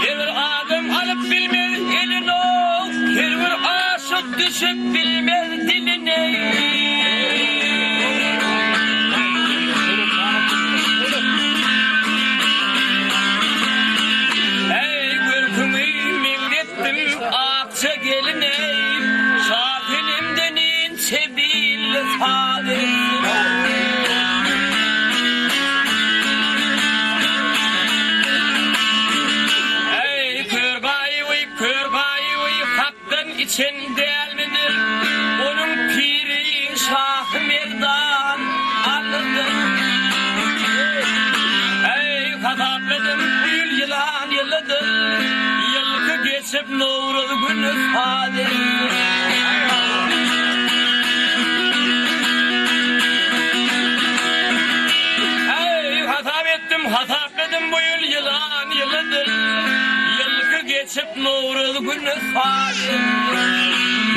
Her bir adam alyp bilmez eline, her bir aşyk düşüp bilmez diline. Äý, görküňi meňzetdim akja geline, Şa senemden inçe billi saz etsin. Äý, kör gaýyby, kör gaýyby, Hakdan içen dälmidir? Onuň piri Şahy Merdan Alydyr. Äý, hasapladym, bu ýyl ýylan ýylydyr. Ýylky geçip Nowruz güni saz etsin. Äý, hasap etdim, hasapladym. Adyl Ýylky geçip Nowruz güni saýyl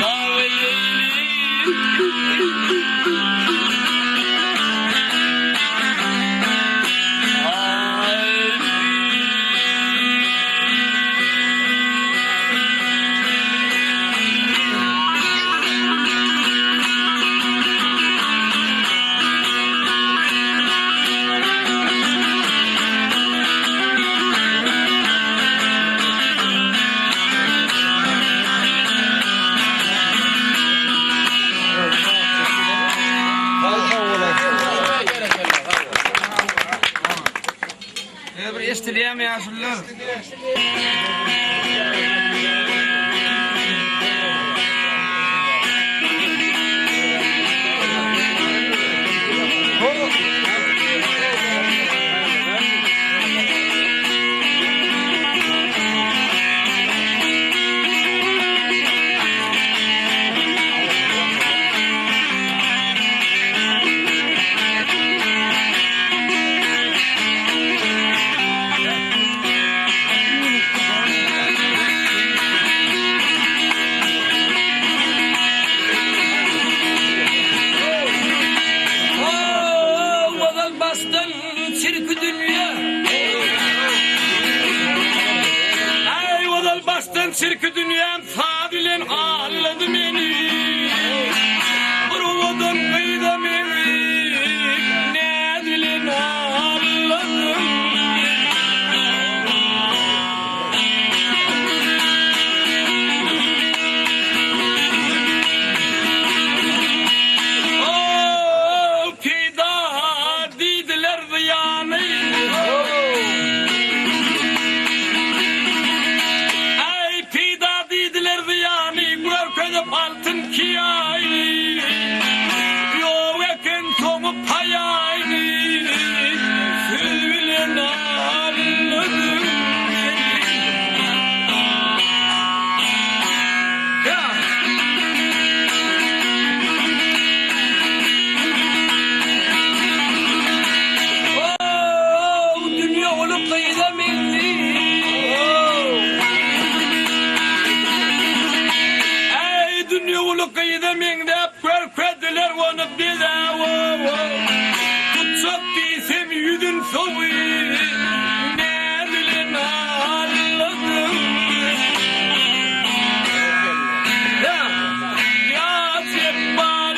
Dagy Bir eşdilýärmi ýaşulular? Ozal başdan çirki dünýe. Aý ozal başdan çirki dünýäm saz bilen aldady meni. Bir owadan gyza meni näz bilen aldady. O peýda diýdiler zyýany. Aý peýda diýdiler zyýany, görkezip altyn kiýaýny. Ýok eken soňy paýaýny, söz bilen aldyň meni. Oh, dünýe uly gyza meňzi. Eý, dünýe uly gyza meňzäp görkezdiler ony bize. Tutjak diýsem ýüzün sowy, näbilen alladym. Ýa Jepbar.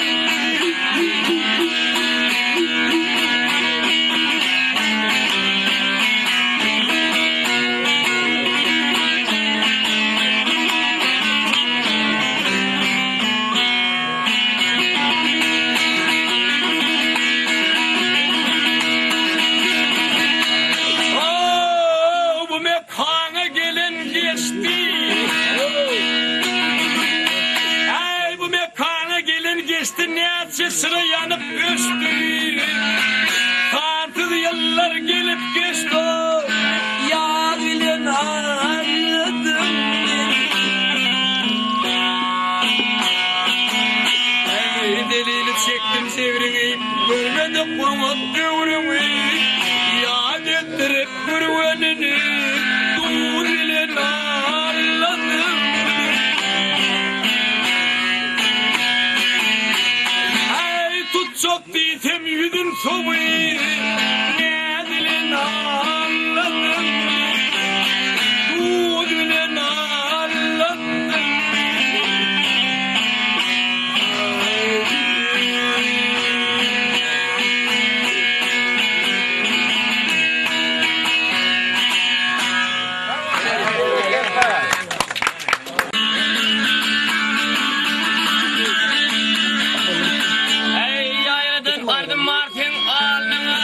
Oh, bu mekana gelen geçdi. Ay bu mekana gelen geçdi näçe sıra ýanyp öçdi. Sansyz ýyllar gelip geçdi. Ýaz bilen aýladym. Ey delili çekdim sebriňi, görmedik oňat döwrüňi. Ýat etdirip gürgenini, duz bilen alladym. Eý tutjak diýsem ýüzün sowy, näzilen alladym. Duz bilen alladym. Eý, ýaýradan ardym bar seň alnyňa.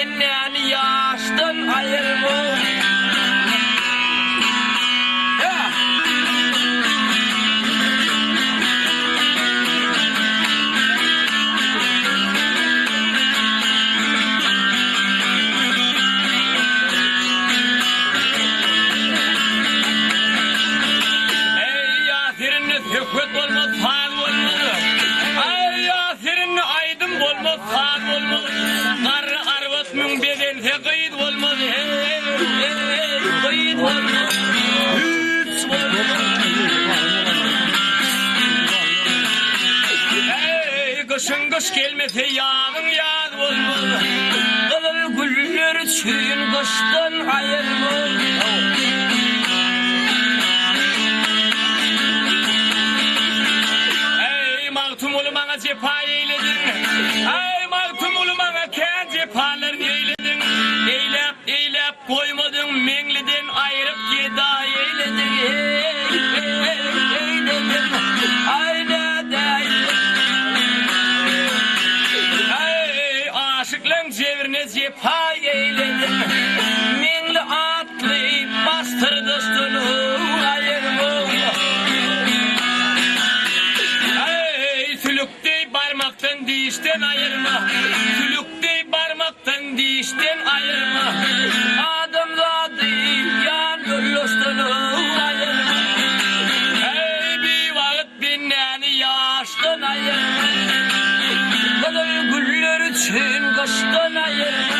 Bendäni ýaşdan aýyrma. Eý, ýa serinde söhbet bolmaz, saz bolmaz. Eý, ýa serinde aýdym bolmaz, saz bolmaz. Garry arwat müň bezense gyz bolmaz. Eý, eý, gyz bolmaz. Hiç bolmaz. Eý, gyşyň gyş gelmese, ýazyň ýaz bolmaz. Gyzyl güller üçin gyşdan aýyrma. Eý, Magtymguly maňa jepa eýlediň. Eý, Magtymguly maňa kän jepalar eýlediň. Eýläp, eýläp goýmadyň, Meňliden aýryp gedaý eýlediň. Eý, eý, eýlediň. Aý, nädäýin. Eý, aşyklaň jebrine jepa eýlediň. Meňli atly basdyrdyşdan aýyrma. Eý, sülük deý barmakdan dişden aýyrma. Sülük deý barmakdan dişden aýyrma. Adamzady ýan ýoldaşdan aýyrma. Eý, biwagt bendäni ýaşdan aýyrma. Gyzyl güller üçin gyşdan aýyrma.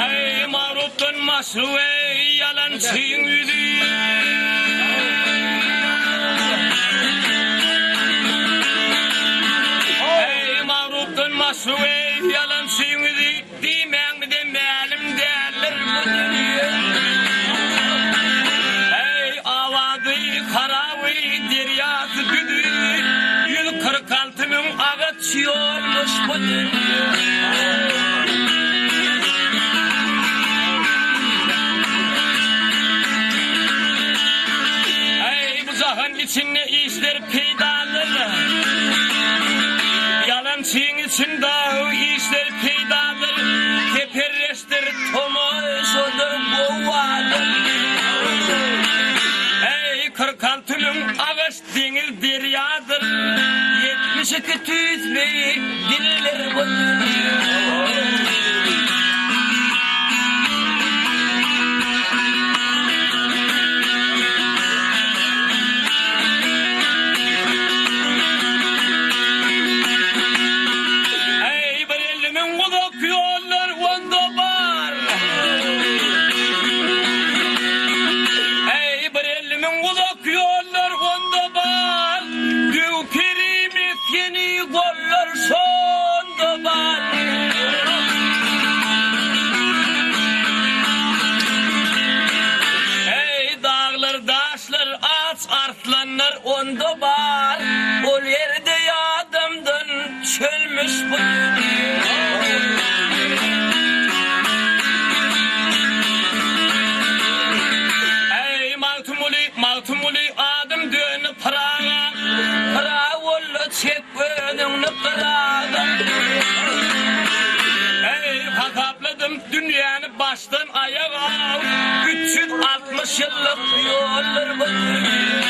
Eý, Marufdan maşruf eý, ýalançyň ýüzi. Eý, Marufdan maşruf eý, ýalançyň ýüzi. Diýmäňmize mälim däldir bu dünýe. Eý, abady, haraby, derýasy, düzi, 146 müň agaç ýolmuş bu dünýe. Eý, bu jahan içinde işler peýdalydyr. Ýalançyň içinde işler peýdadyr. Teperreşdir tomaşadyr gowadyr. Eý, 46 müň agaç deňiz derýadyr. 72 tüýsli diller bu dünýe. Eý, bir 50 müň uzak ýollar onda bar. Eý, bir 50 müň uzak ýollar onda bar. Döw peri mesgeni gollar şonda bar. Eý, daglar, daşlar, aç arslanlar onda bar. Ol ýerde ýadamdan çölmüş bu dünýe. Eý, Magtymguly, Magtymguly, adym döndi Pyraga. Pyragy boldy, çek özüňni gyraga. Eý, hasapladym dünýäni başdan aýaga. 360 ýyllyk ýoldur bu dünýe.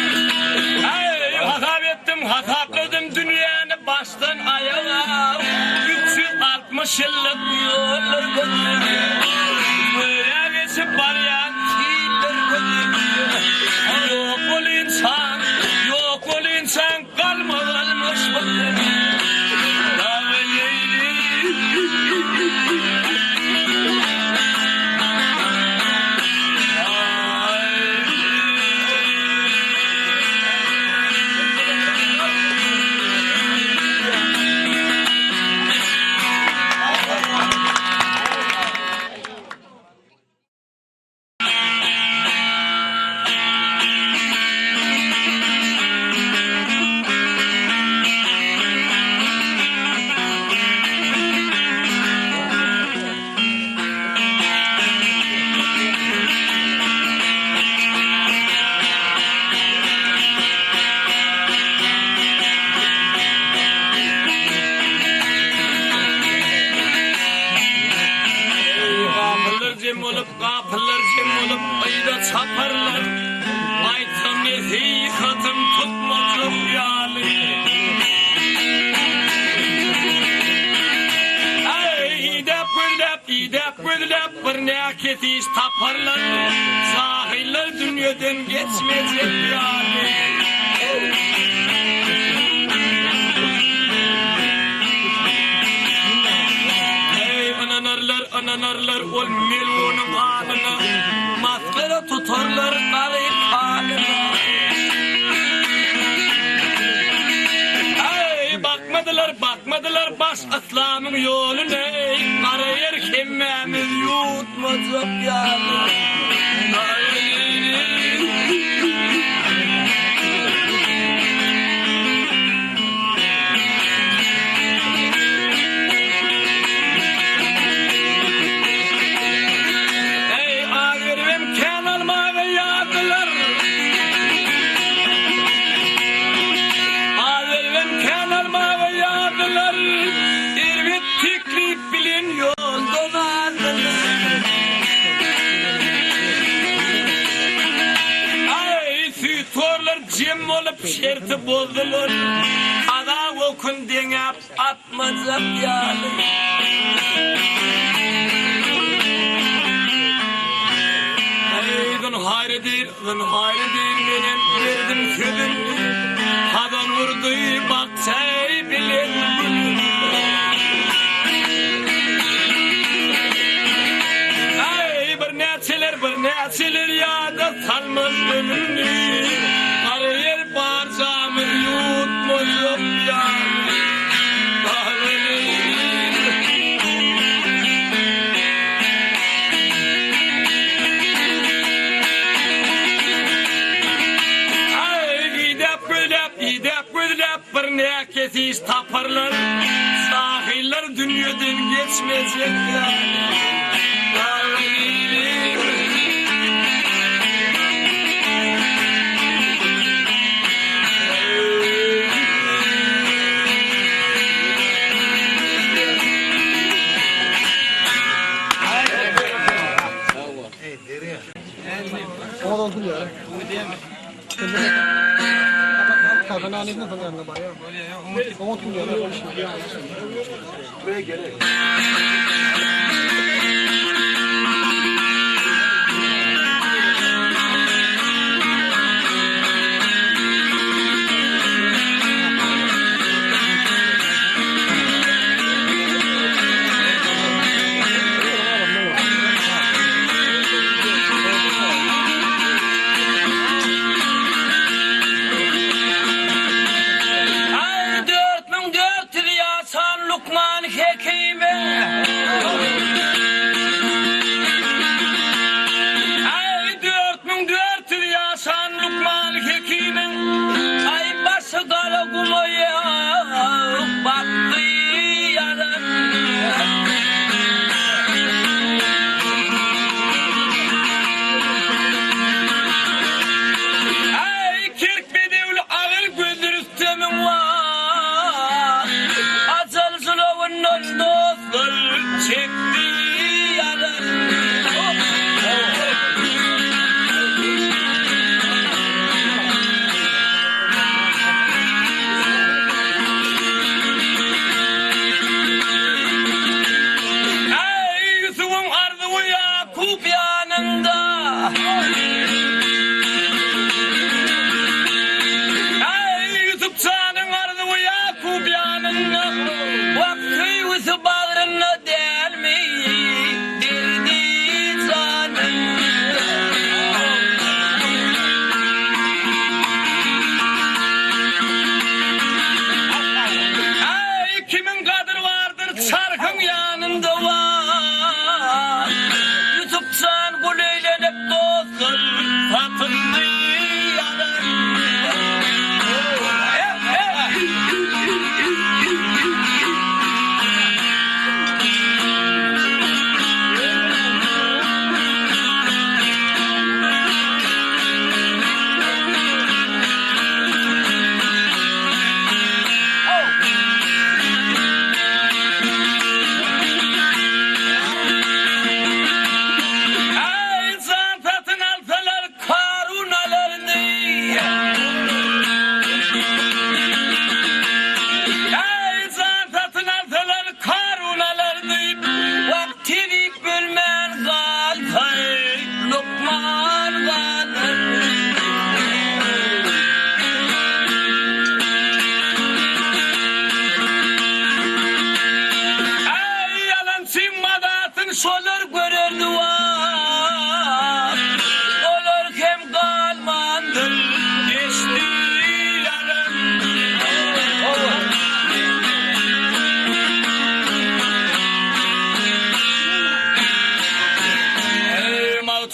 Eý, hasap etdim, hasapladym dünýäni başdan aýaga. 360 ýyllyk ýoldur bu dünýe. Göýä geçip barýan sildir bu dünýe. Ýok bol ynsan, ýok bol ynsan galmaz. jem bolup, gapyllar jem bolup, yza çaparlar. Aýtsam nesihatym tutmajak ýaly. Äý, idäp gözläp, idäp gözläp, bir näkes iş taparlar. Jahyllar dünýeden geçmejek ýaly. Eý, ynanarlar, ynanarlar ol melgunyň adyna, Masgara tutarlar garyp halyna. Eý, bakmadylar, bakmadylar baş yslamyň ýoluna, Eý, gara ýer hemmämiz ýuwutmajak ýaly. Eý, az beribem kän almaga ýazdylar. Az beribem kän almaga ýazdylar. Erbet teklip bilen ýoldan azdylar. Eý, süýthorlar jem bolup şerti bozdular. Kaza okun deňäp atmajak ýaly. Eý, zynhar edeýin, zynhar edeýin menem berdim sözüni. Hazan urdy bakjaý bilen gülüni. Eý, birnäçeler, birnäçeler ýada salmaz ölümni. Gara ýer barjamyz ýuwutmajak ýaly. Aý, idäp gözläp, idäp gözläp bir näkes iş taparlar. Jahyllar dünýeden geçmejek ýaly. Aý, 4400 ýaşan Lukman Hekime. Aý, 4400 ýaşan Lukman Hekimiň, aý, başy gara guma ýa batdy ýalan. Aý, kerk bedewli agyr gözli Rüstemiň wah, ajal jylawyndan dostlar çekdi ýalan. Äý, Ýusubyň arzuwy Ýakup ýanynda. Äý, Ýusup janyň arzuwy Ýakup ýanynda. Wah, söýgüsi bagrynda dälmi, derdi janynda. Äý, kimiň gadyry bardyr çarhyň ýanynda, wah, Ýusup jan gul eýlenip dostlar.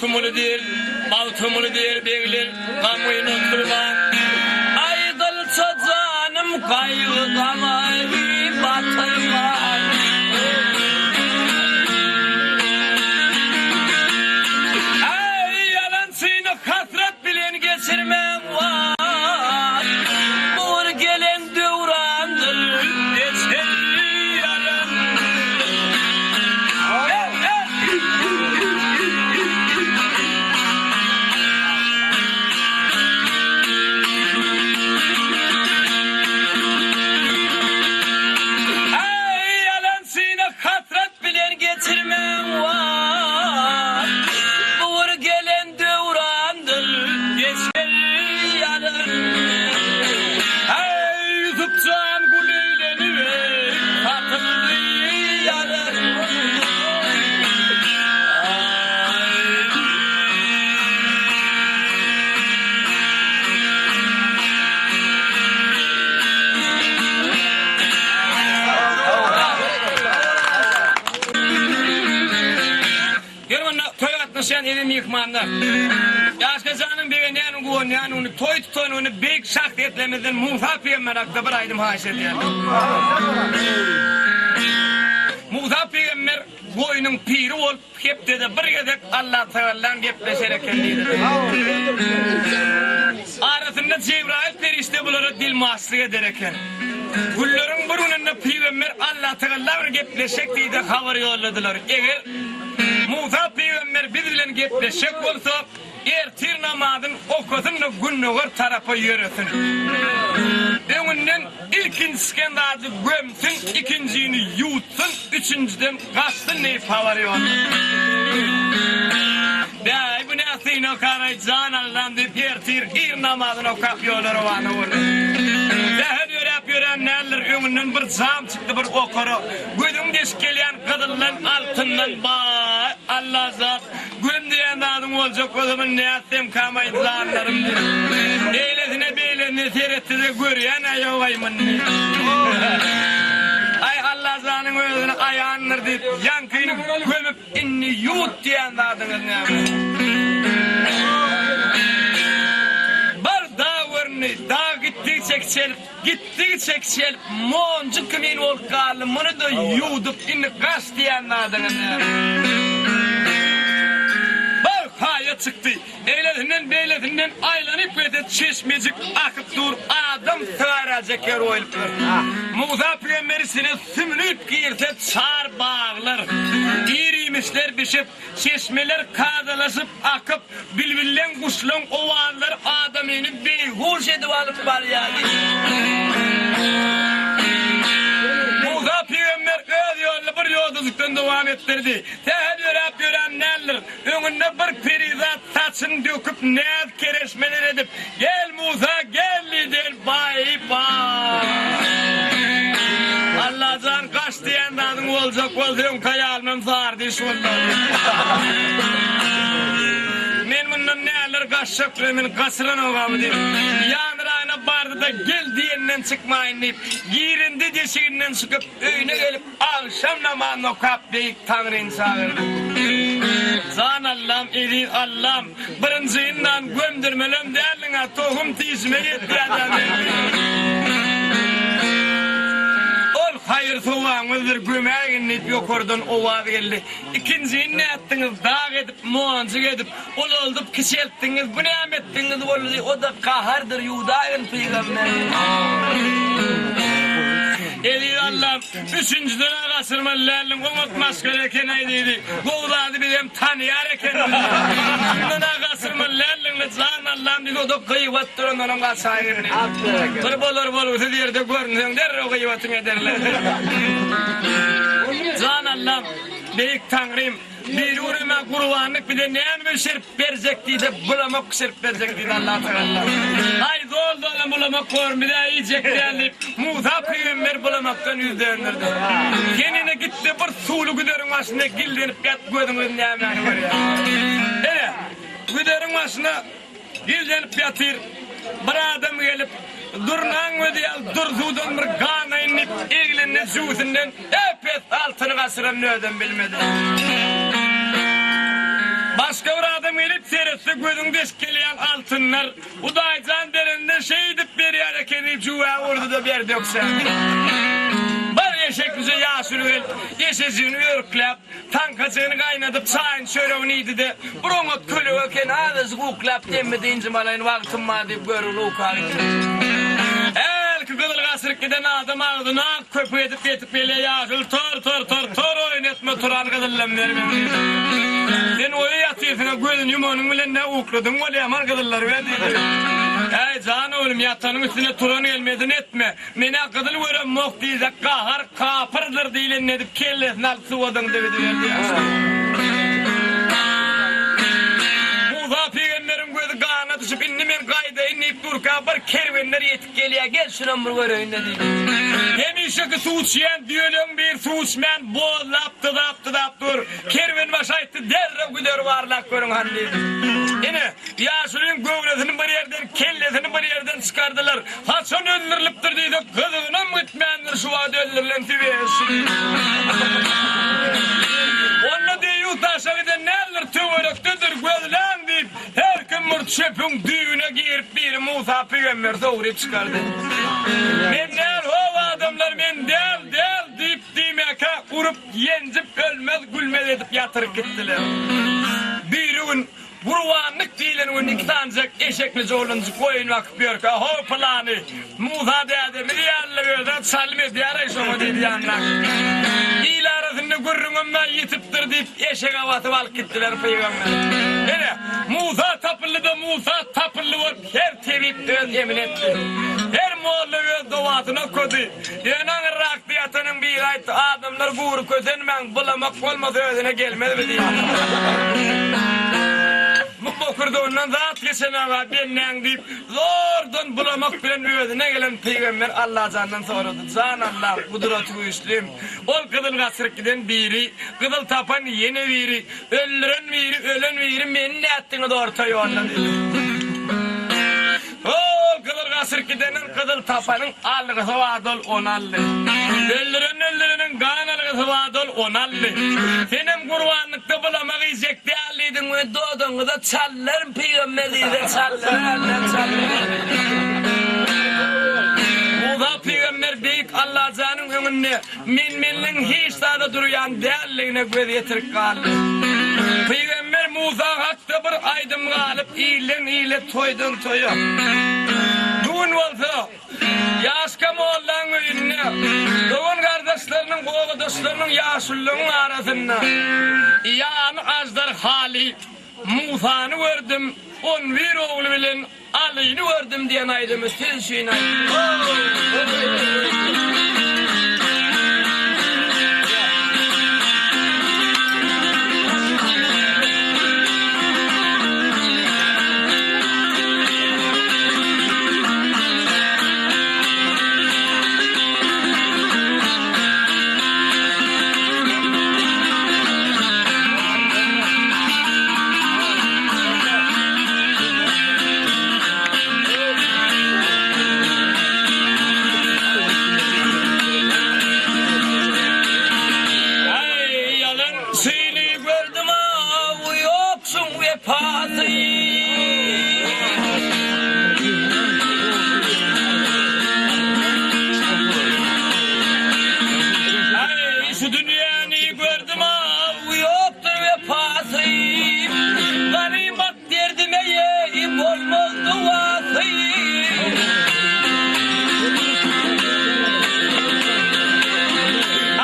Magtymguly diýr, Magtymguly diýr begler, gamgyn oturmaň. Aýdylsa janym gaýgy-gama batyrmaň. Aý, ýalançyny hasrat bilen geçirmäň, wah. Bu bir gelen döwrandyr, geçer ýalan. Aý, ýalançyny hasrat bilen geçirmäň, wah. Bu bir gelen döwrandyr, geçer ýalan. Aý, Ýusup jan gul eýlenip, satyldy ýalan. Gel onda toýa gatnaşýan eziz myhmanlar. Ýaşkajanyň begenýäni, guwanýanyny, toý tutanyny beýik şahsyýetlerimizden Musa pygamber hakda bir aýdym haýyş edýän. Musa pygamber goýnuň piri bolup hepdede bir gezek Allatagallaň gepleşer eken diýdiler. Arasynda Jebraýyl perişde bulara dilmaçlyk eder eken. Günleriň bir gününde pygamber Allatagalla bir gepleşek diýdi habar ýolladylar. Eger Musa pygamber biz bilen gepleşjek bolsa, ertir namazyn okasyn-da gündogar tarapa ýöresin. Öňünden ilkinji çykan zady gömsün, ikinjini ýuwutsyn, üçünjiden gaçsyn diýip habar ýollady. Bäý, bu nä synag-karaý, jan Allam diýip ertir ir namazyny okap ýola rowana boldy. Sähel ýöräp ýörän däldir, öňünden bir jam çykdy bir okara. Gözüň deşip gelýän gyzyldan, altyndan, baý, Allajan, göm diýen zadyň boljak bolsa muny nätsemkäm-aý, janlarym diýip, eýlesine-beýlesine seretdi-de, görýän-ä ýog-aý muny. Aý, Allajanyň özüne aýandyr diýip, ýaňkyny gömüp, indi ýuwut diýen zadyňyz näme? Bir dag göründi, dag gitdigiçe kiçelip, Gitdigiçe kiçelip, monjuk kimin bolup galdy, muny-da ýuwdup, indi gaç diýen zadyňyz näme? Bir haýa çykdy. Eýlesinden-beýlesinden aýlanyp gelse, çeşmejik akyp dur, adam sygarajak ýer goýlupdyr. Musa pygamber içine sümlüp girse, çar baglar, ir-iýmişler bişip, Çeşmeler kadalaşyp akyp, bilbilleň, guşlaň owazlary adamyny beýhuş edip alyp barýardy. Musa pygamber öz ýoluny bir ýodajykdan dowam etdirdi. Sähel ýöräp ýörän däldir. Öňünde bir perizat saçyny döküp, näz-kereşmeler edip, Gel, Musa, gel! diýdi. Baý-baý! Allajan gaç diýen zadyň boljak bolsa öňki aýalymam sary diş boldy. Men mundan näler gaçjak bilen meni gaçyranogamy diýip, ýanyragyna bardy-da gel diýenden çykmaýyn diýip, girindi deşiginden çykyp öýüne gelip Agşam namazyny okap beýik Taňryny çagyrdy. Jan Allam, eziz Allam, birinjiňden gömdürmelem däldiň-ä, tohum tişime ýetýär-dä meniň. Ol haýyr-sowabyňyzdyr, gömäýgin diýip ýokardan owaz geldi. Ikinjini nätdiňiz, dag edip, monjuk edip, Ulaldyp kiçeltdiňiz, bu näme etdigiňiz boldy, o-da gahardyr, ýuwdaýyn pygamber. Eziz Allam, üçünjiden-ä gaçyrmaly däldiň, oňat maşgala eken-aý diýdi. Gowy zady bizem tanaýar ekenimiz. Şundan-a gaçyrmaly däldiň-le, jan Allam diýdi, o-da gyýbat durandanam gaçaýyn diýdi. Bir bolar-bolgusyz ýerde görünseň, derrew gyýbatyňy ederler. Jan Allam, beýik Taňrym, Biri urema gurbanlyk bize näme bişirip berjek diýse bulamak bişirip berjek diýdi Allatagalla. Aý zol zolam bulamak bor bizä iýjek däl diýip Musa pygamber bulamakdan ýüz dönderdi. Sen ine gitde bir suwly güzeriň başynda gildenip ýat gözüňiz nämäni görýär. Ine güzeriň başynda Gizlenip ýatyr. Bir adam gelip, Durnaň gözi ýaly dur suwdan bir ganaýyn diýip, eglende jübüsinden ep-esli altyny gaçyranyny özem bilmedi. Başga bir adam gelip. Seretse gözüň deşip gelýän altynlar. Hudaýjan berende şeýdip berýär eken diýip jüwä urdy-da berdi ökjä. Bir eşeklije ýaşuly gelip, eşejigini örkläp, taňkajygyny gaýnadyp, çaýyny çöregini iýdi-de, Bir oňat kölege eken, azajyk uklap demmi-dynjym alaýyn, wagtym bar diýip görgüli uka gitdi. Hälki gyzyl gaçyryp giden adam agzyny ak köpük edip ýetip gelýär, Ýaşuly tor, tor, tor, tor oýun etme, turan gyzyllam berme diýdi. Sen oýa ýatyrsyň-a, gözüni ýumanyň bilen nä ukladyň bolýar, man gyzyllary ber diýdi. Äý, jan oglum, ýatanyň üstüne turan gelmezini etme. Men-ä gyzyl göremok diýsek, gahar kapyrdyr diýlenini edip, kellesini alyp suwa zyňdy gidiberdi ýaşuly. Musa pygamberiň gözi gana düşüp, indi men gaýdaýyn diýip durka, bir kerwenler ýetip Gelýä, gel şunam bir göreýin-le diýdi. Hemişeki suw içýän düýeleň biri suw içmän bozlap, dyzap-dyzap dur. Kerwenbaşy aýtdy, Derrew güzeri barlap görüň hany diýdi. Ine, ýaşulyň göwresini bir ýerden, kellesini bir ýerden çykardylar. Haçan öldürilipdir diýsek, gyzygynam gitmändir şu wagt öldürilen tüweşi diýdi. Onda deýýus daşa giden däldir, töwerekdedir, gözläň diýip, Her kim bir çöpüň düýbüne girip biri Musa pygamberi sogrup çykardy. Men däl how adamlar men däl däl diýip diýmäkä urup ýenjip ölmez gülmez edip ýatyryp gitdiler. Biri gün Gurbanlyk diýlen gün iki sanyjak eşeklije oglanjyk goýun bakyp ýörkä how pylany Musa dädemiz ýalylar özä çalym edýäraý şoňa diýdi ýanyndaky. Il arasynda gürrüňem-ä ýitipdir diýip, eşege basyp alyp gitdiler pygamberi. Ine, Musa tapyldy-da Musa tapyldy bolup her tebip öz emini etdi. Her molla öz dowasyny okady. Ýöne aňyrrakda ýatanyň biri aýtdy, Adamlar gury kösenmäň, bulamak bolmasa özüne gelmez bi diýdi. Bu bokurdagyndan zat geçenok-a bendäň diýip, Zordan bulamak bilen özüne gelen pygamber Allajandan sorady, Jan Allam, gudraty güýçlim, ol gyzyl gaçyryp giden biri, gyzyl tapan ýene biri, öldüren biri, ölen biri meni nätdiňiz orta ýolda diýdi. Ol gyzyl gaçyryp gideniň gyzyl tapanyň algysy bardy ol ony aldy. Öldüren öldüreniň gan algysy bardy ol ony aldy. Senem gurbanlykda bulamak iýjek däl. Diýdiň we dodagyňyza çallaryn pygamber diýse çallar çallar. Musa pygamber beýik Allajanyň öňünde men-menligiň hiç zada durýan däldigine göz ýetirip galdy. Pygamber Musa hakda bir aýdym galyp ilden ile toýdan toýa. Bu gün bolsa Ýaşka mollaň öýünde, dogan-gardaşlarynyň, obadaşlarynyň, ýaşulularyň arasynda ýany aždarhaly Musany gördüm, on bir ogly bilen Alyny gördüm diýen aýdymy siz üçin aýtdym. Aý, ýalan çyny gördüm-ow, ýoksuň wepasy. Aý, şu dünýäni gördüm-ow, ýokdur wepasy. Ganymat derdime ýeý bolmaz duasy.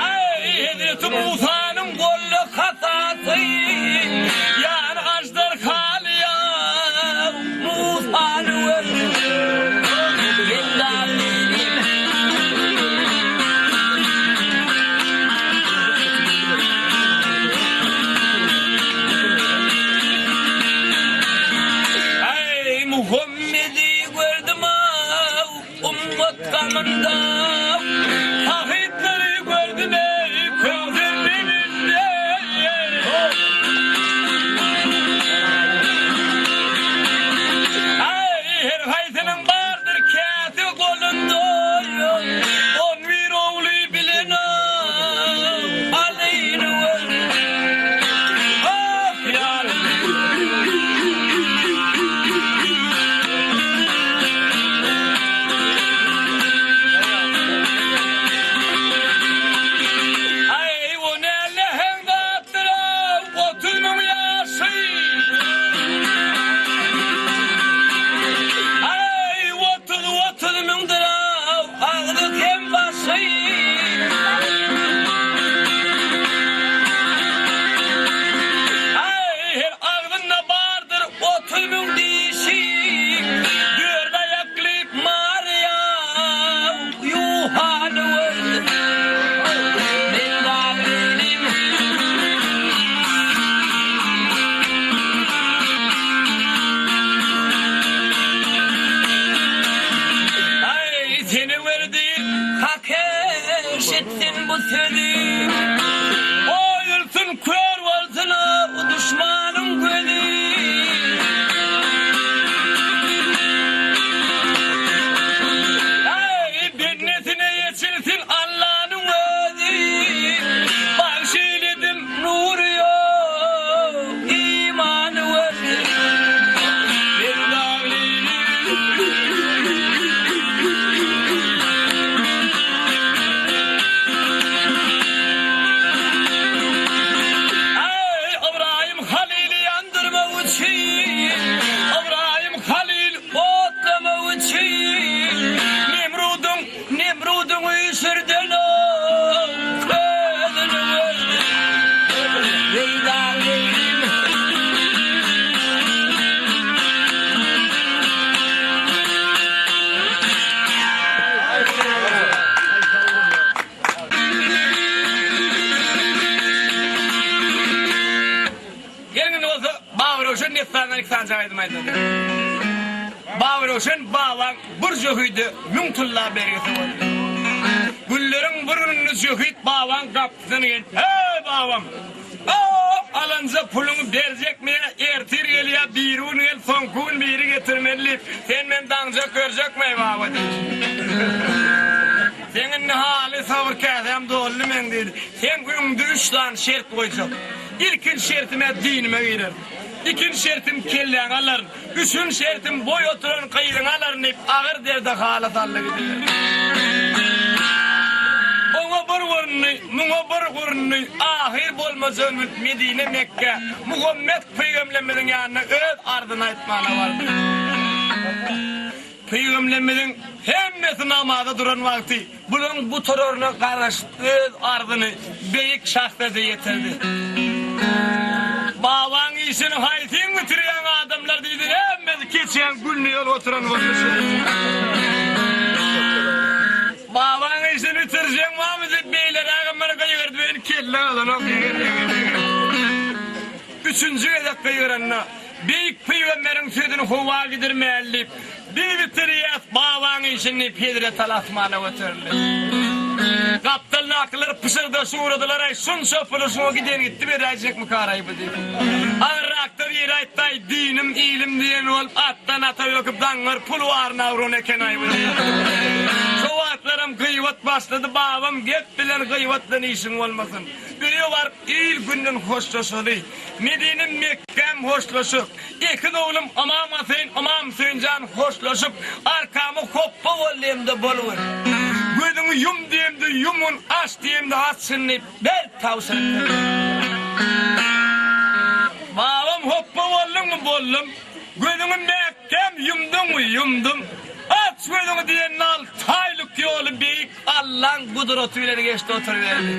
Aý, hezreti Musanyň goluna hasasy, ýany aždarhaly ýa Musany gördüm. Men dagy Aý, Muhammedi gördüm-ow, ummat gamynda. Sahyplary gördüm-eý, Köwser deminde. Aý, her haýsynyň bardyr käsi golunda. On bir ogly bilen Alyny gördüm. Ah, ýarym. 30 müň dişi, Dört aýakly Mariýa Ýuhany gördi. Men Gabrilim. Aý, seni gördi, Hak eşitsin bu sözi. Oýulsyn, kör bolsun o duşmanyň gözi. Aý, bendesine eçilsin Allanyň özi. Bagş eýledim nury ýok, imany gördi. Men daglyny. Eý, Ybraýym Halyly ýandyrmak üçin, Ybraýym Halyl otlamak üçin, Nemrudyň, Nemrudyň üýşürden o közüni gördi. Zeýdal-Zeýdim. Geliň indi bolsa Babyröwşen dessanyndan iki sanyjak aýdym aýdalyň. Babyröwşen babaň bir jöhide müň tylla bergisi boldy. Günleriň bir gününde jöhit babaň gapysyna gelip, Heý, babam! Hop, alanja puluňy berjekmi ýa ertir gel ýa birigün gel, soňky gün biri getirmeli diýip, sen meni daňjak görjekmi-eý baba diýdi. Seň indi haly sabyr käsäm doldy meň diýdi. Seň öňüňde üç sany şert goýjak. Ilkinji şertim-ä dinime girer. Ikinji şertim kelläňi alaryn. Üçünji şertim boý oturan gyzyňy alaryn diýip, agyr derde hala saldy gidiberdi. Oňa bir gurundy, muňa bir gurundy, ahyr bolmajagyny bilip Medine Mekgä, Muhammet pygamberimiziň ýanyna öz arzyny aýtmana bardy. Pygamberimiziň hemmesi namaza duran wagty Bulaň gutararyna garaşyp öz arzyny beýik şahsede ýetirdi. Babaň işini haýsyň bitirýäň adamlar diýdi hemmesi keçýän günde ýol oturan bolsa şeýle. Babaň işini bitirjeň barmy diýip beýlerägem bir gygyrdy meni kelle galanok. Üçünji gezek gygyranda Beýik pygamberiň sözüni howa gidirmäli diýip, Biz bitirýäs babaň işini diýip, Hezret Aly asmana göterildi. Gapdaldakylar pyşyrdaşyp ugradylar, Aý, şunça puly şuňa giden gitdi beräýjekmikaraý bu diýip. Agyrrakda biri aýtdy, Aý, dinim, ilim diýen bolup, atdan ata böküp, daňňar pul baryna uran eken-aý bu diýip. Şo wagtlaram gyýbat başlady, Babam, gep bilen, gyýbat bilen işiň bolmasyn. Öýe baryp, il-günden hoşlaşaly. Medinem Mekgäm hoşlaşyp, Ekiz oglum Ymam Haseýin, Ymam Hüseýinjan hoşlaşyp, arkama hopba bol diýemde bolgun. Gözüňi ýum diýemde ýumgun, aç diýemde açgyn diýip, berk tabşyryk berdi. Babam hopba bolduňmy? Boldum. Gözüňi mäkäm ýumduňmy? Ýumdum. Aç gözüňi diýende alty aýlyk ýoly beýik Allaň gudraty bilen geçdi oturyberdi.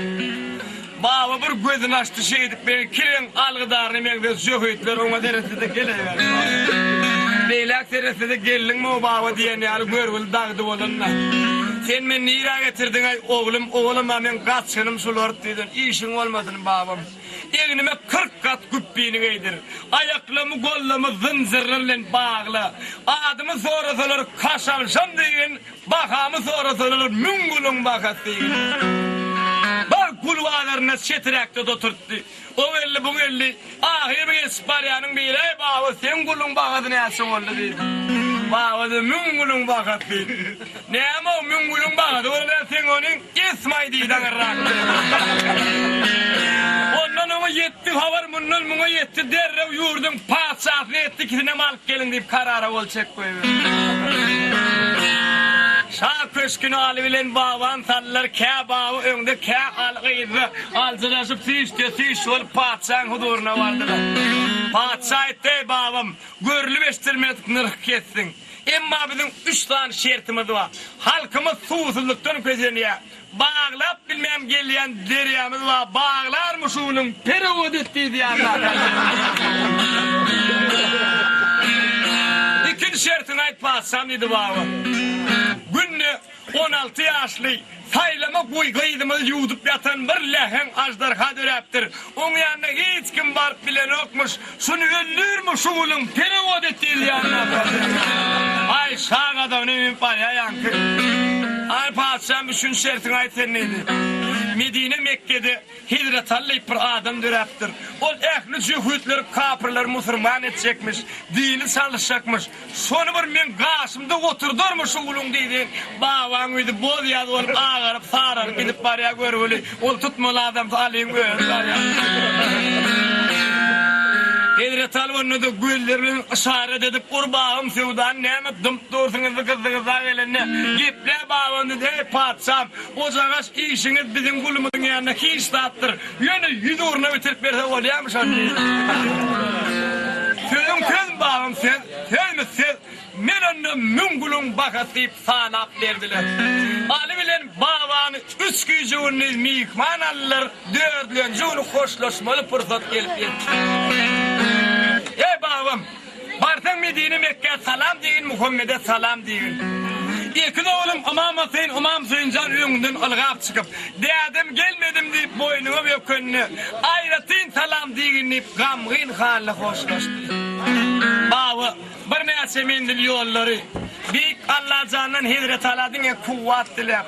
Baba bir gözüni açdy şeýdip meni kireň algydaryna meňzeş jöhitler oňa seretse-de geleberdi. Beýläk seretse-de geldiňmi-ow baba diýen ýaly görgüli dagdy bolanda. Sen meni nirä getirdiň-aý oglum, oglum-a meň gaçgynym şular diýdim. Işiň bolmasyn babam. Egnime 40 gat güpbini geýdir. Aýaklarymy gollarymy zynjyrlar bilen bagla. Adymy sorasalar Kaşalşam diýgin, Bahamy sorasalar müň guluň bahasy diýgin. Bar gul bazarynda çetiräkde oturtdy. O geldi, bu geldi. Ahyry bir geçip barýanyň biri, Eý, baba, seň guluň bahasy näçe boldy diýdi. Baba-da, Müň guluň bahasy diýdi. Näme-ow, müň guluň bahasy bolar, seň onyň esmaý diýdi aňyrrakda. Ondan oňa ýetdi habar, mundan muňa ýetdi, derrew ýurduň patyşasyna ýetdi, ikisinem alyp geliň diýip karara gol çekdi. Şa köşgüne Aly bilen Baban saldylar, kä Baba öňde, kä Aly yzda, aljyraşyp süýşde-süýş bolup patyşaň huzuryna bardylar. Patyşa aýtdy, Eý, babam, görlüp-eşidilmedik nyrh kesdiň. Emma biziň üç sany şertimiz bar. Halkymyz suwsuzlykdan kösenýär. Baglap bilmän gelýän derýamyz bar, baglarmy şunuň perewod et diýdi ýaşlar. aýt patyşam diýdi baba. Günde 16 ýaşly saýlama guý gyzymyzy ýuwdup ýatan bir läheň aždarha döräpdir. Oň ýanyna hiç kim baryp bilenokmyş. Şuny öldürmi şu guluň perewod et diýdi ýanyna apardy. Aý şa gazabyna münüp barýar ýaňky. Aý patyşam üçünji şertiňi aýt sen diýdi. Medine Mekgede Hezreti Aly diýip bir adam döräpdir. Ol ähli jöhitleri kapyrlary musurman etjekmiş, dini çalyşjakmyş. Şony bir meň gaşymda oturdarmy şu guluň diýdi. Babaň ýüzi boz-ýaz bolup agaryp, sararyp gidip barýar görgüli. Ol tutmaly adamsy Alyň özi barýar. Hezreti Aly onda-da gözleri bilen yşarat edip, Ur babam söwdany näme dymyp dursuň indi gyzdygyzda gelende. Geple babam diýdi, Eý patyşam, ojagaş işiňiz biziň gulumyzyň ýanynda hiç zatdyr. Ýöne ýüz ugruna bitirip berse bolýarmy şony diýdi. Sözüň sözmi babam söz, sözmi söz, men onda müň guluň bahasy diýip sanap berdiler. Aly bilen babany üç gije-gündiz myhman aldylar, dördülenji güni hoşlaşmaly pursat gelip ýetdi. Eý babam! Barsaň Medine Mekgä salam diýgin Muhammede salam diýgin. Ekiz oglum Ymam Hüseýin Ymam Hüseýinjan öňünden ylgap çykyp, Dädem gelmedim diýip boýnuňa bökende, aýratyn salam diýgin diýip gamgyn halda hoşlaşdy. Baba birnäçe menzil ýollary Beýik Allajandan Hezreti Ala diňe kuwwat diläp,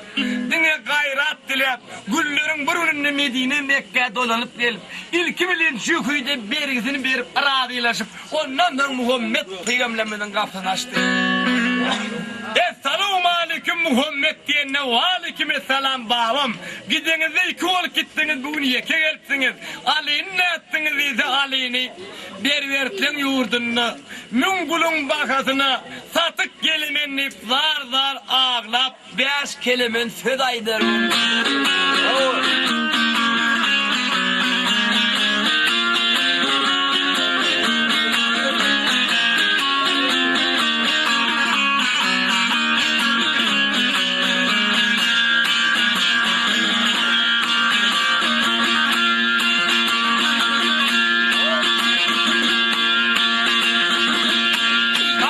diňe gaýrat diläp, günleriň bir gününde Medine Mekgä dolanyp gelip, ilki bilen jöhide bergisini berip razylaşyp, Ondan soň Muhammet pygamberimiziň gapysyny açdy. Essalawmaleýkim Muhammet diýende, Waleýkim essalam babam. Gideňizde iki bolup gitdiňiz, bu gün ýeke gelipsiňiz. Alyny nätdiňiz diýse, Alyny Berbertleň ýurdunda müň guluň bahasyna satyp gelemen diýip zar-zar aglap, Bäş kelemen söz aýdar boldy.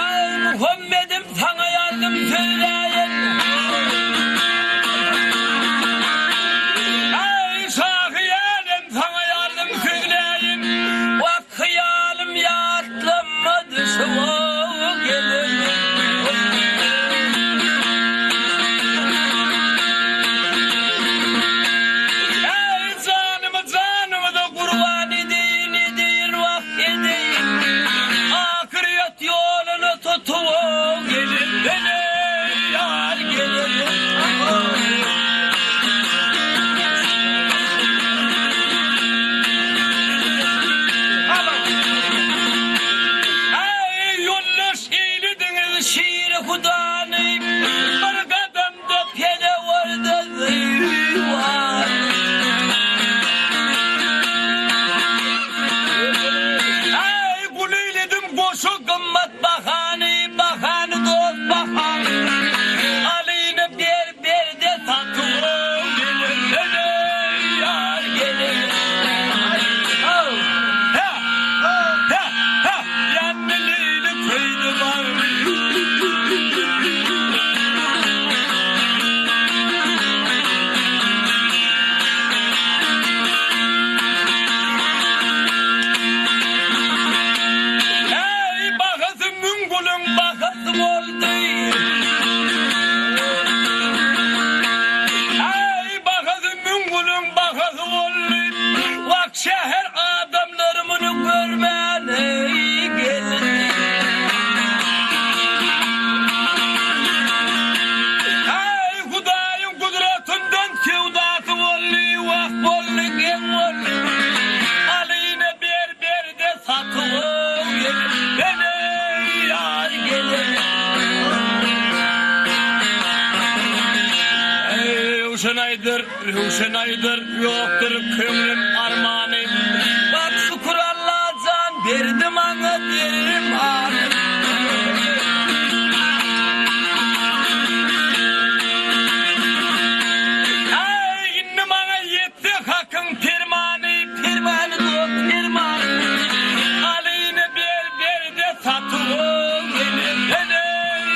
Aý Muhammedim Saňa ýardym sözläýin. Eý, şahy älem, saňa ýardym sözläýin. Wah, hyýalym ýatlama düşüp geleýin. Eý, janymy janyňyza gurban edeýin, edeýin, wah, edeýin. Ahyrýet ýoluny tutup gelin eneý ýar gelin. Eý ýoldaş eýlediňiz şiri hudany bir gadamda pelewarda diwan. Eý gul eýledim goşa gymmat bahany, bahany dost bahany. Alyny ber berde satyp gelin eneý ýar gelin. Hä hä hä ýandy leýli köýdi bagry. Eý, bahasy müň guluň bahasy boldy. Eý, bahasy müň guluň bahasy boldy. Wah, şäher adamlary muny görmän, eý, geldi. Eý, Hudaýyň gudratyndan söwdasy boldy, wah, boldy, geň boldy. Alyny ber, ber-de satyp gelin, eneý, ýar gelin. Eý, Röwşen aýdyr, Röwşen aýdyr, ýokdur köňlüm armany. Bak, şükür Allajan berdi maňa derman. Eý, indi maňa ýetse Hakyň permany, permany dost, permany. Alyny ber, ber-de satyp gel, eneý.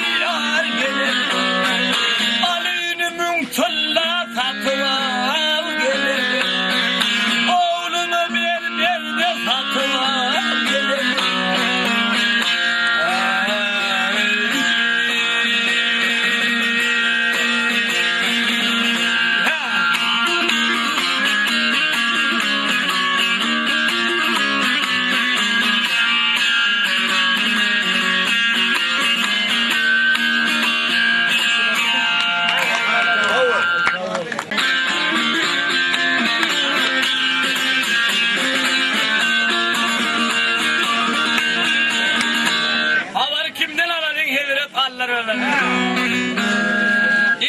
oturarlar.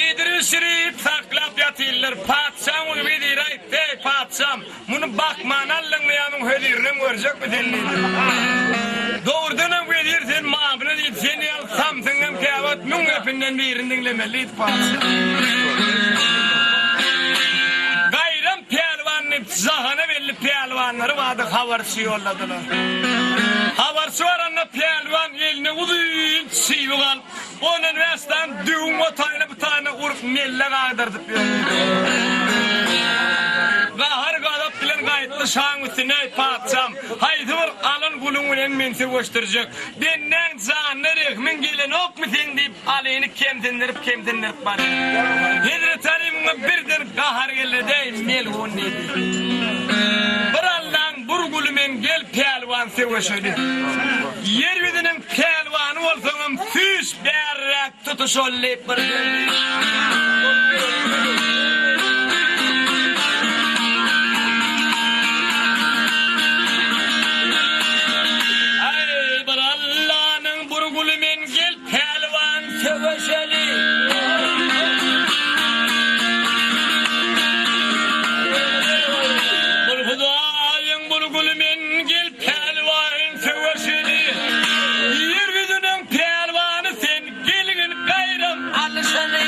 Iýdirip-içirip, saklap ýatyrlar. Patyşaň uly weziri aýtdy, Eý, patyşam, muny bakman aldyňmy ýa muň hözirinem görjekmi sen diýdi. Dogrudanam wezir sen mamla diýdi, sen ýaly samsygyňam käwagt müň gepinden birini diňlemeli diýdi patyşa. Gaýram pälwan diýip jahana belli pälwanlary bardy habarçy ýolladylar. Habarçy baranda pälwan eline uzyn çybyk alyp, ondan bäş sany döwüň o taýyna bu taýyna urup mellek agdardyp ýördi. Gahar-gazap bilen gaýtdy şaň üstüne, Eý, patyşam, haýsy bir alyn guluň bilen meni söweşdirjek? Bendäň janyna rehmiň gelenokmy seň diýip, Alyny kemsindirip-kemsindirip barýar. Hezreti Aly muňa birden gahary geldi-de, Eý, melgun diýdi. Bir Allaň bir guly men, gel pälwan söweşeli. Ýer ýüzüniň pälwany bolsaňam, süýş bärräk tutuşaly diýip bir Eý, bir Allanyň bir guly men, gel Pälwan söweşeli. Bir Hudaýyň bir guly men gel pälwan söweşeli. Ýer ýüzüniň pälwany sen gelgin gaýram alyşaly.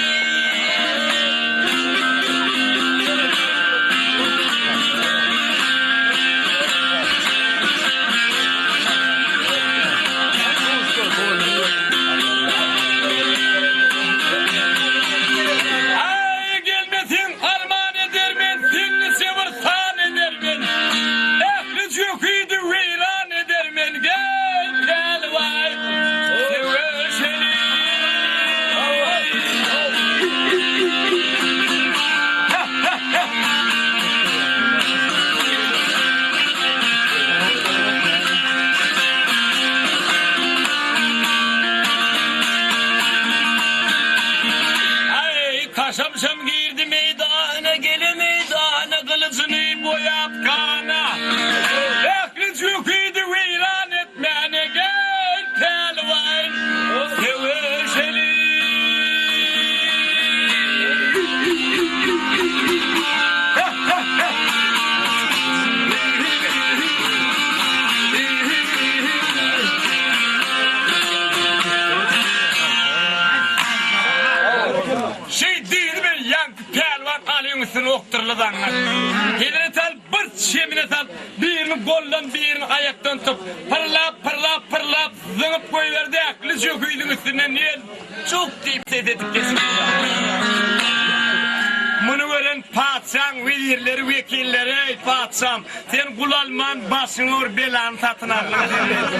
Aý, gelmeseň arman edermen, Senliçe bir san edermen. Ähli jöhidi weýran edermen, Gel, pälwan, söweşeli. Aý, kaşamşam girdi meýdana, Gele meýdana gylyjyny boýap gana. Ähli jöhidi weýran etmäne Gel, pälwan, söweşeli. Şeý diýdi bilen ýaňky pälwan Alyň üstüne okduryldy zaňňar. Hezreti Aly bir çemine salyp, birini goldan, birini aýakdan tutup, pyrlap, pyrlap, pyrlap zyňyp goýberdi, ähli jöhidiň üstünden ýel Juk diýip ses edip geçip gidýär. Muny gören patyşaň wezirleri, wekilleri, Eý, patyşam, sen gul alman, başyňa bir belany satyn aldyň sen diýdi.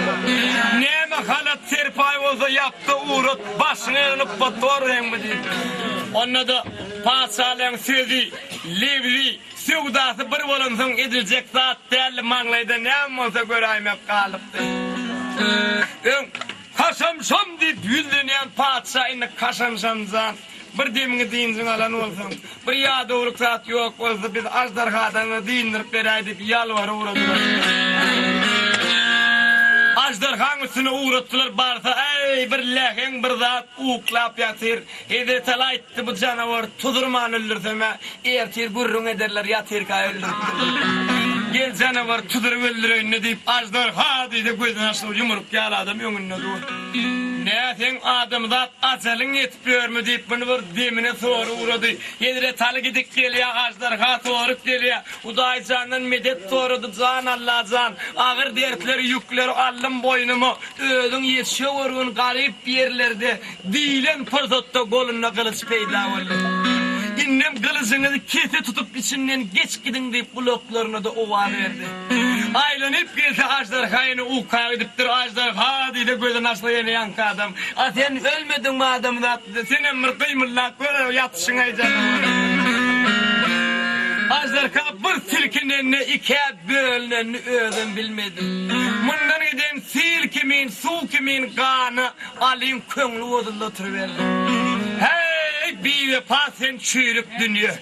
Näme halat-serpaý bolsa ýap-da ugrat, başyňa ýygynyp oturheňmi diýdi. Onda-da patyşalaryň sözi, lebzi, söwdasy bir bolansoň ediljek zat däldi, maňlaýda näme bolsa göräýmek galypdy. Öň. Kaşamşam diýip ýüzlenýän patyşa indi Kaşamşam jan, bir demiňi dynjyň alan bolsaň, bir ýadawlyk zat ýok bolsa bizi aždarhadan-da dyndyryp beräý diýip ýalbaryp ugradylar. Aždarhaň üstüne ugratdylar, barsa, äý, bir läheň bir zat uklap ýatyr. Hezreti Aly aýtdy, bu janawary tuzurman öldürsem-ä, ertir gürrüň ederler, ýatyrka öldüripdir diýip. Gel janawary tuzuryp öldüreýin-de diýip, aždarha diýse gözüni açsa ýumruk ýaly adam öňünde dur. Nä seň adamzat ajalyň ýetip ýörmi diýip, muny bir demine sorup ugrady. Hezreti Aly gidip gelýär, aždarha sorup gelýär. Hudaýjandan medet sorady, Jan Allajan, agyr dertleri, ýükleri aldym boýnuma, özüň ýetişewürgin garyp ýerlerde Diýlen pursatda golunda gylyç peýda boldy. Indem gylyjyňyzy kese tutup içinden geç gidiň diýip gulaklaryna-da owaz berdi. Aýlanyp gelse aždarha ýene uka gidipdir. Aždarha diýse gözüni açsa ýene ýaňky adam. A sen ölmediňmi adamzat diýse senem bir gymyldap gör ýatyşyňaý janawar. Aždarha bir silkinende ikä bölünenini özem bilmedi. Mundan giden sil kimin suw kimin gana Alyň köňli bozuldy oturyberdi. Häý, biwepa sen çüýrük dünýe.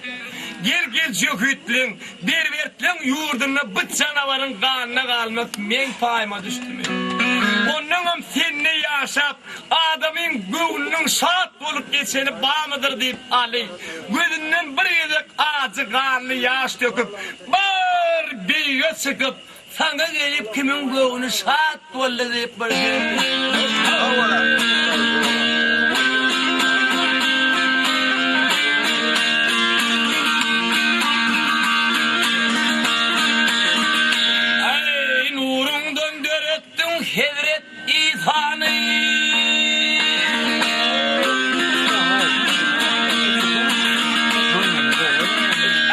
Gel-gel jöhitleň, berbertleň ýurdunda bu janawaryň ganyna galmak meň paýyma düşdümi? Onnoňam sende ýaşap, adamyň göwnüniň şat bolup geçeni barmydyr diýip Aly, gözünden bir gezek ajy ganly ýaş döküp, bir beýige çykyp, Saňa gelip kimiň göwni şat boldy diýip bir Eý, nuruňdan döretdiň hezret Isany.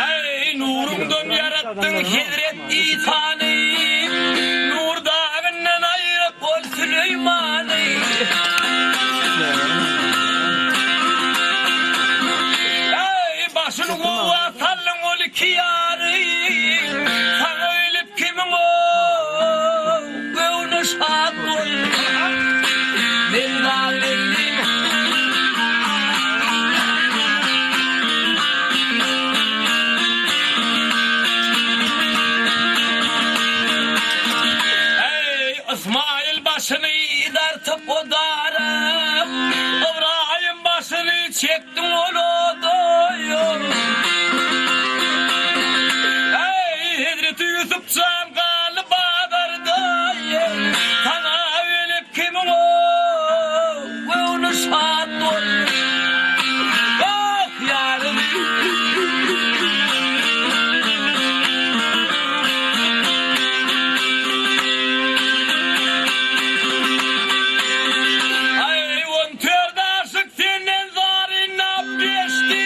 Eý, nuruňdan ýaratdyň hezret Isany. Nur dagyndan aýryp ol Süleýmany. Eý, başyny gowa saldyň ol iki ýary. Saňa gelip kimiň o göwni şat boldy. Men zalym. Eý, Ysmaýyl başyny dartyp o dara, Ybraýym başyny çekdiň ol oda. Eý, hezreti Ýusup jan galdy bazarda, Saňa gelip kimiň o göwni şat boldy. Ah, ýarym! Aý, on dört aşyk senden zarynap geçdi.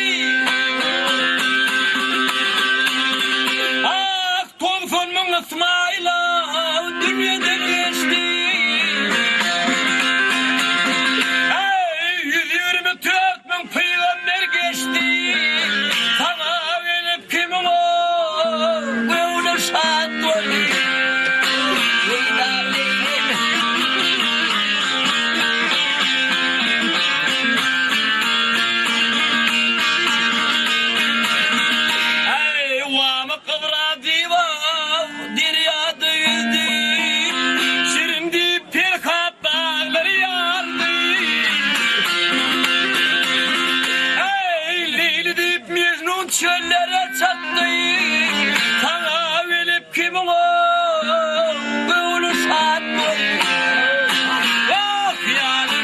Ah, 90 000 Ysmaýyl-a dünýeden geçdi. Eý, 124 000 pygamber geçdi. Saňa gelip kimiň o göwni şat boldy. Leýla Leýlim. Eý, Wamyk Ybradyma derýada ýüzdi. Şirin diýip Perhat daglary ýardy. Eý, Leýli diýip Mejnun çöllere çatdy. Saňa gelip kimiň o göwni şat boldy. Ah, ýaly.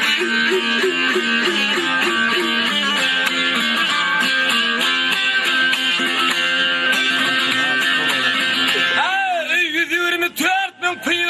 Eý, 124 000 pygamber.